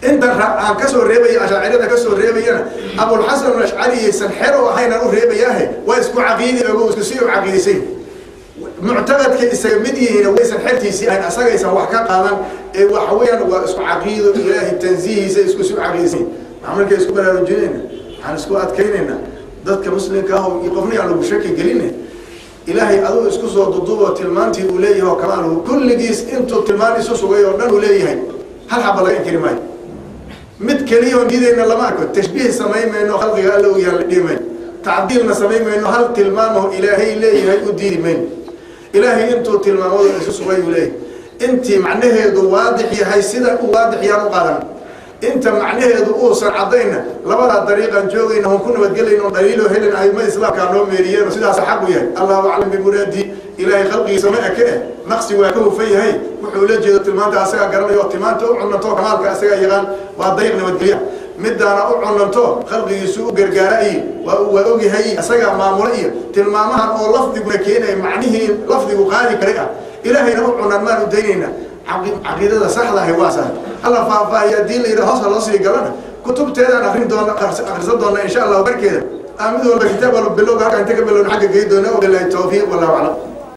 Inta aan kasoo reebaya Ashaacirada kasoo reebayana Abulxasan Alashcari yaysan xero ahaynaan u reebayaahe, waa isku caqiidi, ogo, isku si u caqiidaysay, muctaqadka isaga mid yihiin, waysan xertiisii ahayn, asagaysan wax ka qaadan ee waxa weeyaan waa isku caqiido, Ilaahay tansiihiisa isku si u caqiidaysay. Waxaan markaa isku baraarujinayna, waxaan isku adkaynaynaa dadka muslimka ah iyo qofna yaan lagu shaki gelina. Ilaahay aduu isku soo dudubo tilmaantii uu leeyahay oo kamaaluhu kulligiis intuu tilmaan isu sugay oo dhan uu leeyahay, hal xaba laga inkiri maayo, mid keliya oon diidayna lama arko. Tashbiih samayn mayno, khalqiga Alla ogyahan la dhihi mayno, tacdiilna samayn mayno, hal tilmaamo Ilaahay leeyahay u diidi mayno. Ilaahay intuu tilmaamado isu sugay uu leeyahay, intii macnaheedu waadix yahay sida u waadix yaan u qaadan, inta macnaheedu uusan cadayna labadaa dariiqaan joogayna oon ku nabadgelayno dhaliiloo helin aimada islaamkaa noo meeriyeen sidaas xaq u yahay. Allahu aclam bimuraadi. Ilaahay khalqigiisa ma eke eh, naqsi waa ka hufan yahay. Wuxuu la jeedo tilmaanta asagaa garanayo oo tilmaanta u cunanto kamaalka asagaa yaqaan, waa dariiq nabadgelya. Midaana u cunanto khalqigiisu u gargaara iyo waa ogyahay, isagaa maamula iyo tilmaamahan oo lafdiguna keenaya macnihii lafdigu qaadi karay ah, Ilaahayna u cunan maan u daynayna. Caqiidada saxda ahi waa sax. Hala faahfaahiya haddii la yidhaha, hoos ha loo sii galana, kutubteedaan akrin doona, akhrisan doona insha Allahu. Barkeeda mid walba kitaab walba bilowga halka inta ka bilowna xagga gey doona. Wabilahi tawfiiq, wallahu aclam.